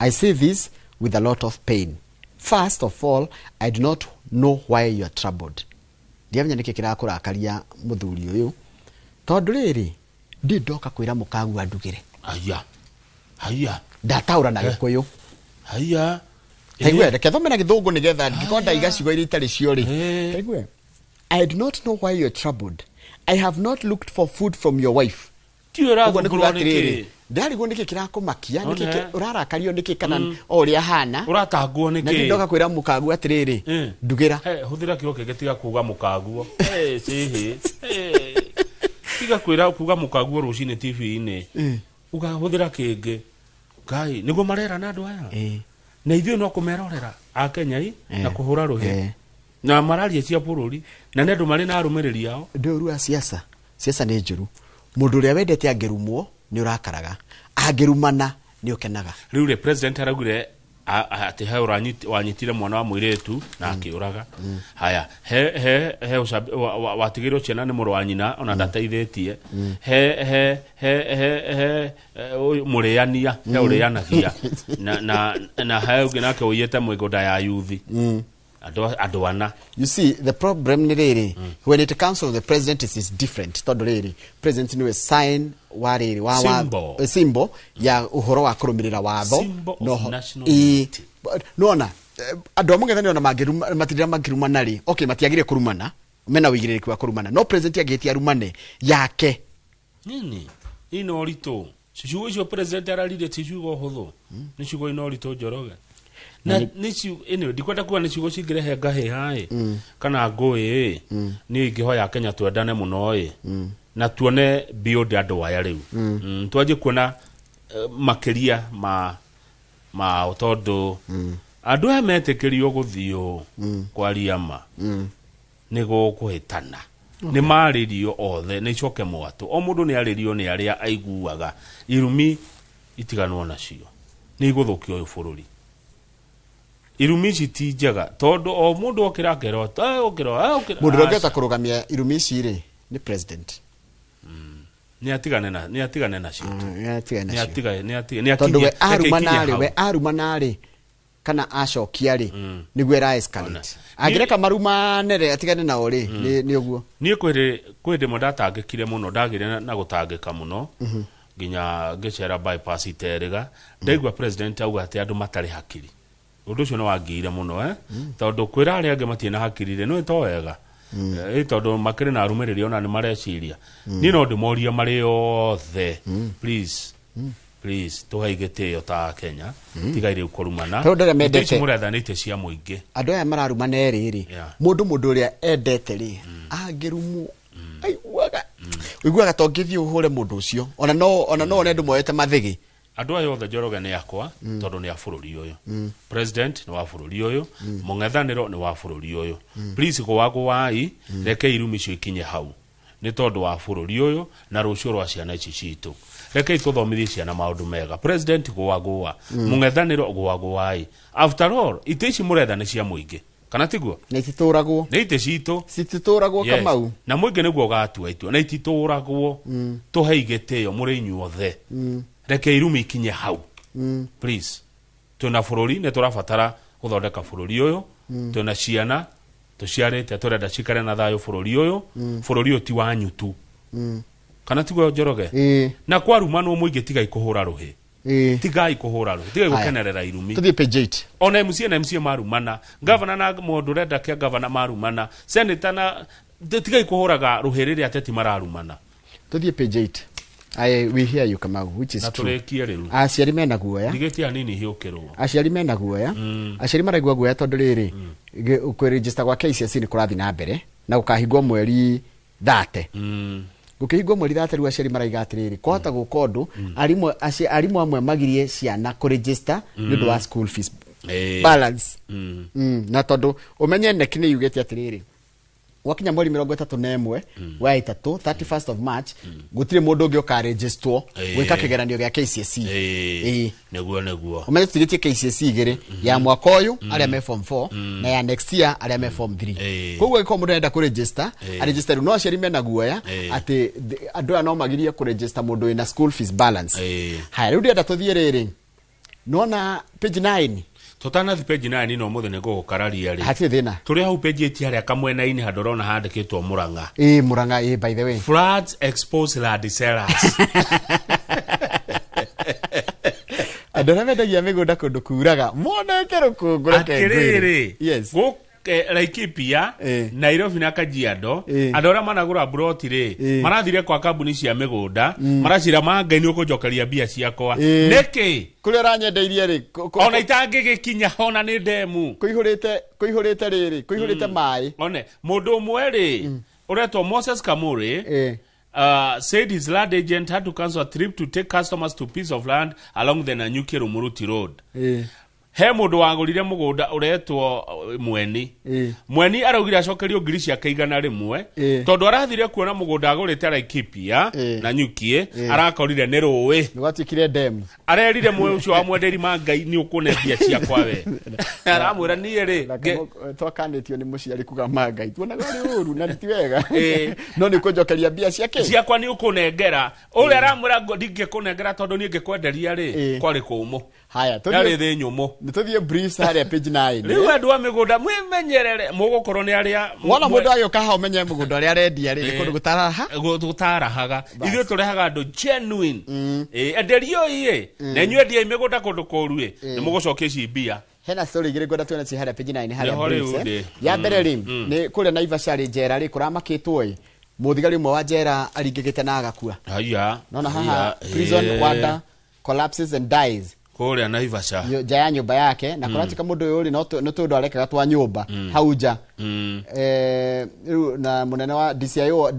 I say this with a lot of pain. First of all, I do not know why you are troubled. Ndiamenya nĩkĩ kĩrakũrakaria mũthuri ũyũ, tondũ rĩrĩ ndi ndoka kwĩra mũkagua ndugĩre. Aya, haya. Ndataũra na Gĩkũyũ. Haya. Taigue, reke thome na Gĩthũngũ nĩgetha ngĩkorwo ndaiga ciugo iria itarĩ cio rĩ. Taigue, I do not know why you are troubled. I have not looked for food from your wife. Tiyo Ũguo nĩ kuga ĩrathungũrwo atĩrĩrĩ, nĩkĩ? Ndarigwo nĩkĩ kĩrakũmakia, nĩkĩ One. ũrarakario nĩkĩ kana o ũrĩa ahana. Ũratangwo Na nĩkĩ? ndoka kwĩra mũkaguo atĩrĩrĩ, ndugĩra. He, hũthĩra kiugo kĩngĩ tiga kuga mũkaguo. Eh, cihi. Eh, tiga kwĩra kuga mũkaguo rũcinĩ TV-inĩ. Uga hũthĩra kĩngĩ. Ngai, nĩguo marerana andũ aya. Na ithuĩ no kũmerorera akenya i na kũhũra rũhĩ. Na mararia cia bũrũri na nĩ andũ marĩ na arũmĩrĩri ao. Ndĩ ũru wa siasa. Siasa nĩ njũru. Mũndũ ũrĩa wendete angĩrumwo nĩ ũrakaraga, angĩrumana nĩ ũkenaga. Rĩu rĩ president araugire atĩ he wanyitire mwana wa mũirĩtu na akĩũraga. Haya, he he he watigĩirwo ciana nĩ mũrũ wa nyina ona ndateithĩtie. He he he he he ũyũ mũrĩania, he ũrĩanagia na na na he ũngĩ nake ũiyĩte mĩgũnda ya yuthi. Andũ ana. You see, the problem nĩ rĩrĩ, when it comes from the president it is different, tondũ rĩrĩ president niwe sign wa rĩrĩ wa Symbol. symbol ya ũhoro wa kũrũmĩrĩra watho. Symbol of national Ĩĩ. Nĩwona, andũ a mũng'ethanĩro na matirira makĩrumana rĩ, okay, matiagĩrĩire kũrumana, mena ũigĩrĩrĩki wa kũrumana, no president angĩhĩtia arumane yake. Nini ina ũritũ ciugo icio president ararire ti ciugo hũthũ, nĩ ciugo ina ũritũ Njoroge. Na nĩ ciugo anyway, ndikwenda kuga nĩ ciugo cingĩrehe ngahĩha ĩ kana ngũĩ ĩ. Niĩ ingĩhoya Kenya twendane mũno ĩ na tuone beyond andũ aya rĩu. Twanjie kuona makĩria mao tondũ andũ aya metĩkĩrio gũthiĩ kwaria ma nĩ gũkũhĩtana. Nĩ marĩrio othe nĩ icoke mwatũ, o mũndũ nĩ arĩrio nĩ arĩa aiguaga. Irumi itiganwo nacio nĩ igũthũkia ũyũ bũrũri. Irumi ici ti njega tondũ o mũndũ okĩra akerwo, okĩra, okĩra. Mũndũ ũrĩa ũngĩhota kũrũgamia irumi ici rĩ nĩ president. Nĩ atigane na, nĩ atigane nacio. Nĩ atigane Nĩ nacio. atigane, nĩ atigane, nĩ Tondũ we akinye, reke arumana ikinye rĩ, hau. we arumana rĩ kana acokia rĩ nĩguo ĩra escalate. Angĩreka marumane rĩ atigane nao rĩ nĩ ũguo. Niĩ kwĩ hĩndĩ ĩmwe ndatangĩkire mũno, ndagĩire na gũtangĩka mũno nginya ngĩcera bypass iterĩga, ndaigua president auga atĩ andũ matarĩ hakiri. Ũndũ ũcio nĩ wangiire mũno, tondũ kwĩra arĩa angĩ matirĩ na hakiri rĩ nĩ to wega. Tondũ makĩrĩ na arũmĩrĩri ona nĩ mareciria. Niĩ no ndĩmorie marĩ othe, please, please tũhei gĩtĩo ta Kenya, tigai rĩu kũrumana. Tondũ arĩa mendete Itĩ ici mũretha nĩ itĩ cia mũingĩ. Andũ aya mararumana erĩ rĩ, mũndũ ũrĩa endete rĩ angĩrumwo aiguaga, ũiguaga ta ũngĩthiĩ ũhũre mũndũ ũcio, ona no one andũ moete mathĩgĩ. Andũ aya othe Njoroge nĩ akwa tondũ nĩ a bũrũri ũyũ. President nĩ wa bũrũri ũyũ, mũng'ethanĩro nĩ wa bũrũri ũyũ. Please gũagũai, reke irumi icio ikinye hau nĩ tondũ wa bũrũri ũyũ na rũciũ rwa ciana ici citũ. Rekei tũthomithie ciana maũndũ mega. President gũagũa, mũng'ethanĩro gũagũai. After all, itĩ ici mũretha nĩ cia mũingĩ, kana tiguo? Na ititũragwo. Nĩ itĩ citũ. Cititũragwo Kamau. Na mũingĩ nĩguo ũgatua itua, na ititũragwo. Tũhei gĩtĩo mũrĩ inyuothe. Reke irumi ikinye hau. Please. Twĩna bũrũri, nĩ tũrabatara gũthondeka bũrũri ũyũ. Twĩna ciana tũciarĩte, tũrenda cikare na thayũ bũrũri ũyũ. Bũrũri ũyũ ti wanyu tu. Kana tiguo Njoroge? Na kwarumanwo mũingĩ tigai kũhũra rũhĩ. Tigai kũhũra rũhĩ, tigai gũkenerera irumi. Tũthiĩ page 8. Ona MCA na MCA marumana, governor na mũndũ ũrenda kĩa governor marumana, senator na tigai kũhũraga rũhĩ rĩrĩa ateti mararumana. Tũthiĩ page 8. We hear you Kamau, which is Na true. tũrĩkie rĩu. Aciari mena guoya. Ndigĩtie hanini hiũkĩrwo. Aciari mena guoya. Aciari maraigua guoya tondũ rĩrĩ, kwĩregister gwa KCSE nĩ kũrathiĩ na mbere na gũkahingwo mweri 30. Gũkĩhingwo mweri 30 rĩu aciari maraiga atĩrĩrĩ, kwahota gũka ũndũ arimũ amwe magirie ciana kũregister nĩ ũndũ wa school fees balance. Na tondũ ũmenye KNEC nĩ yugĩte atĩrĩrĩ, gwakinya mweri 31 wa 3 31st of March gũtirĩ mũndũ ũngĩ ũkaregistrwo gwĩka kĩgeranio gĩa KCSE. Nĩguo nĩguo. Ũmenye tũtigĩtie KCSE igĩrĩ, ya mwaka ũyũ arĩa me form 4 na ya next year arĩa me form 3. Koguo angĩkorwo mũndũ arenda kũregister, aregister rĩu, no aciari mena guoya atĩ andũ aya no magirie kũregister mũndũ wĩna school fees balance. Haya, rĩu ndĩrenda tũthiĩ rĩrĩ, nĩwona page 9. Tũtanathi page 9 no mũthĩ nĩ ngũgũkararia rĩ. Hatirĩ thĩna. Tũrĩ hau page 8 harĩa kamwena-inĩ handũ ũrona handĩkĩtwo Murang'a. Ĩĩ, Murang'a, ĩĩ, by the way. Floods expose land sellers. Andũ arĩa mendagia mĩgũnda kũndũ kuraga monete rũkũngũ reke ngwĩre. Atĩrĩrĩ. Yes. Laikipia, Nairobi na Kajiado, andũ arĩa managũra mburoti rĩ, marathire kwa kambuni cia mĩgũnda, maracira ma Ngai nĩ ũkũnjokeria mbia ciakwa. Nĩkĩ? Kũrĩa ũranyendeirie rĩ, ona itangĩgĩkinya ona nĩ ndemu. Kũihũrĩte kũihũrĩte rĩrĩ, kũihũrĩte maĩ. One mũndũ ũmwe rĩ ũretwo Moses Kamuri said his land agent had to cancel a trip to take customers to piece of land along the Nanyuki Rumuruti Road. He mũndũ wagũrire mũgũnda ũretwo Mweni. Mweni araugire acokerio ngiri ciake 100 tondũ arathire kuona mũgũnda agũrĩte Laikipia na Nyuki, arakorire nĩ rũĩ. Nĩ gwatuĩkire dam. Arerire mwe ũcio wa mwenderi ma Ngai nĩ ũkũne mbia ciakwa we. Aramwĩra niĩ rĩ, twakanĩtio nĩ mũciari kuga ma Ngai tuonaga ũrĩ ũru na ti wega. No nĩ ũkũnjokeria mbia ciake? Ciakwa nĩ ũkũnengera. Ũrĩa aramwĩra ndingĩkũnengera tondũ niĩ ngĩkwenderia rĩ, kwarĩ kũmũ. Haya, yarĩ thĩ nyũmũ. Nĩ tũthiĩ briefs harĩa page 9. Rĩu andũ a mĩgũnda mwĩmenyerere, mũgũkorwo nĩ arĩa wona mũndũ agĩũka haha ũmenye mũgũnda ũrĩa arendia rĩ, nĩ kũndũ gũtaraha. Gũtarahaga. Ithuĩ tũrehaga andũ genuine. Enderio ĩ, na inyuĩ endiai mĩgũnda kũndũ kũru ĩ, nĩ mũgũcokia ici mbia. Hena story igĩrĩ ngwenda tuone ci harĩa page 9 harĩa Nĩho briefs. rĩu ndĩ. Ya mbere rĩ, nĩ kũrĩa Naivasha rĩ, njera rĩ, kũramakĩtwo ĩ, mũthigari ũmwe wa njera aringĩkĩte na agakua. Haya. Nona haha prison warder collapses and dies. Kũrĩa Naivasha. Nja ya nyũmba yake, na kũratuĩka mũndũ ũyũ rĩ, no tũndũ arekaga twa nyũmba hau nja. Rĩu na mũnene wa DCIO O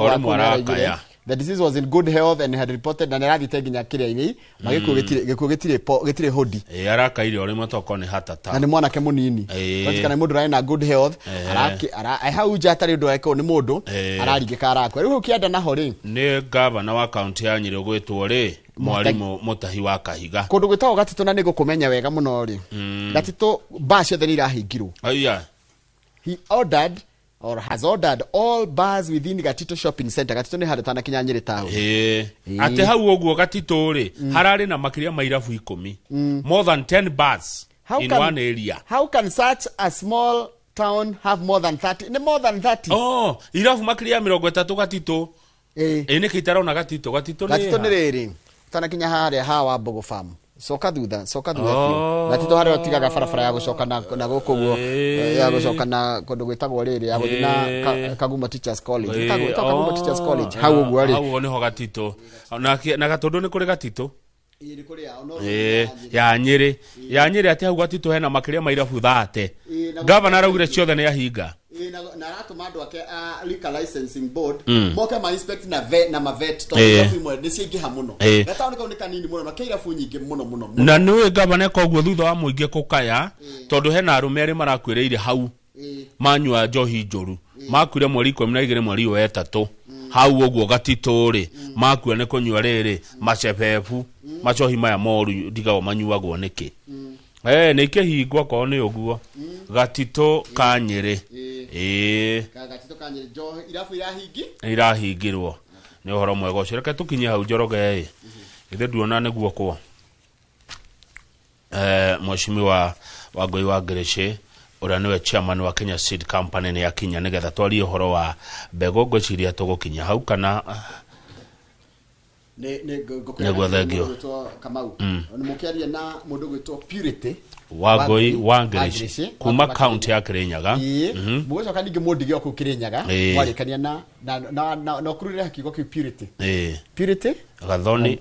rĩmwe arakaya. The disease was in good health and had reported na nĩarathiĩte nginya kĩrĩa-inĩ, na gĩkuũ gĩtirĩ hũndi. Arakaire o rĩmwe tokorwo nĩ hatata. Na nĩ mwanake mũnini. Kũratuĩka nĩ mũndũ ũrarĩ na good health, hau nja hatarĩ ũndũ arekwo nĩ mũndũ, araringĩka arakua. Rĩu hau kĩanda naho rĩ, nĩ gavana wa kaunti ya Nyĩrĩ ũgwĩtwo rĩ, Mwarimũ Mũtahi wa Kahiga. Kũndũ gwĩtagwo Gatitũ na nĩngũkũmenya wega mũno rĩ. Gatitũ baa ciothe nĩ irahingirwo. Aya. He ordered or has ordered all bars within Gatito shopping center. Gatito nĩ handũ tanakinya Nyĩrĩ town. Atĩ hau ũguo Gatito rĩ, hararĩ na makĩria ma irabu 10. More than 10 bars in one area. How can such a small town have more than 30? Nĩ more than 30. Oh, irabu makĩria ya 30 Gatito. Nĩkĩ itarona Gatito? Gatito nĩ Gatito nĩ rĩrĩ. Tanakinya harĩa ha wa Mbogo farm. Coka thutha biũ. Gatito harĩa ũtigaga barabara ya gũcoka na gũkũ ũguo, ya gũcoka na kũndũ gwĩtagwo rĩrĩ, ya gũthiĩ na Kagumo Teachers College. Kagumo Teachers College. Hau ũguo rĩ. Hau ũguo nĩho Gatito. Na Gatũndũ nĩ kũrĩ Gatito? Ya Nyĩrĩ. Ya Nyĩrĩ atĩ hau Gatito hena makĩria ma irabu 30. Gavana araugire ciothe nĩ ahinga. Na aratũma andũ ake a liquor licensing board moke ma inspect na vet na mavet tondũ irabu imwe nĩ ciaingĩha mũno. Gataũni kau nĩ kanini mũno na ke irabu nyingĩ mũno mũno. Na nĩũĩ gavana koguo thutha wa mũingĩ kũkaya tondũ hena arũme erĩ marakuĩrĩire hau manyua njohi njũru. Makuire mweri 12 mweri wa 3 hau ũguo Gatitũ rĩ, makua nĩ kũnyua rĩrĩ macebebu macohi maya moru ndigagwo manyuagwo nĩkĩ. Nĩ ikĩhingwo akorwo nĩ ũguo. Gatito ka Nyĩrĩ. Gatito ka Nyĩrĩ njohi irabu irahingi? Irahingirwo. Nĩ ũhoro mwega ũcio. Reke tũkinye hau Njoroge ĩ. Githĩ nduona nĩguo kwa. Mheshimiwa Wangũi wa Ngĩrĩcĩ ũrĩa nĩwe chairman wa Kenya Seed Company nĩ akinya nĩgetha twarie ũhoro wa mbegũ. Ngwĩciria tũgũkinya hau kana Nĩguo, thengio. Kamau. Nĩ mũkĩaria na mũndũ ũgwĩtwo Purity Wangũi wa Ngĩrĩcĩ kuma kaunti ya Kĩrĩnyaga. Mũgũcoka ningĩ mũndige o kũu Kĩrĩnyaga, mwarĩkania na na ũkururĩre kiugo kĩu Purity. Purity Gathoni,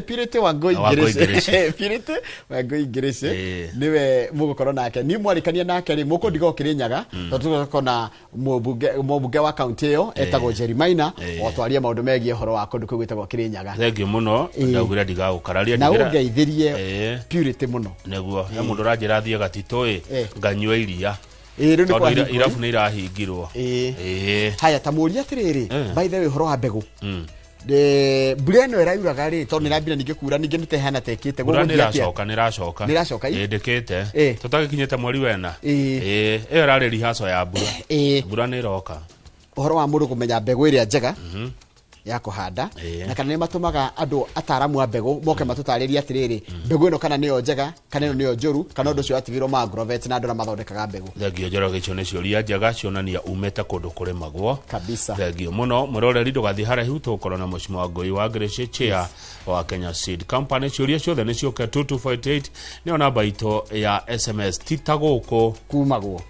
Purity Wangũi Ngĩrĩcĩ. Purity Wangũi Ngĩrĩcĩ nĩwe mũgũkorwo nake. Niĩ mwarĩkania nake rĩ, mũkũndiga o Kĩrĩnyaga, tondũ tũgũkorwo na mũmbunge wa kaunti ĩyo etagwo Jerry Maina, o twarie maũndũ megiĩ ũhoro wa kũndũ kũu gwĩtagwo Kĩrĩnyaga. Thengio mũno, ndaugire ndigagũkararia. Na ũngeithĩrie Purity mũno. Nĩguo, he mũndũ ũranjĩra thiĩ Gatitũ ĩ, nganyua iria. Rĩu nĩ kwahingwo. Irabu nĩ irahingirwo. Haya, ta mũũria atĩrĩrĩ, by the way, ũhoro wa mbegũ. Mbura ĩno ĩrauraga rĩ, tondũ nĩrambire ningĩ kura, ningĩ nĩ tehana tekĩte. Mbura nĩracoka, nĩracoka. Nĩracoka, ĩ? Ĩndĩkĩte. Tũtagĩkinyĩte mweri wena. Ĩyo ĩrarĩ rehearsal ya mbura. Mbura nĩĩroka. Ũhoro wa mũndũ kũmenya mbegũ ĩrĩa njega ya kũhanda, na kana nĩ matũmaga andũ ataaramu a mbegũ moke matũtarĩrie atĩrĩrĩ, mbegũ ĩno kana nĩyo njega, kana ĩno nĩyo njũru, kana ũndũ ũcio watigĩrwo ma agrovet na andũ arĩa mathondekaga mbegũ. Thengio Njoroge, icio nĩ ciũria njega cionania umĩte kũndũ kũrĩmagwo kabisa. Thengio mũno mwĩroreri, ndũgathiĩ haraihu, tũgũkorwo na Mheshimiwa Wangũi wa Ngĩrĩcĩ, chair wa Kenya Seed Company. Ciũria ciothe nĩ ciũke 2248 nĩyo namba itũ ya SMS, ti ta gũkũ kumagwo.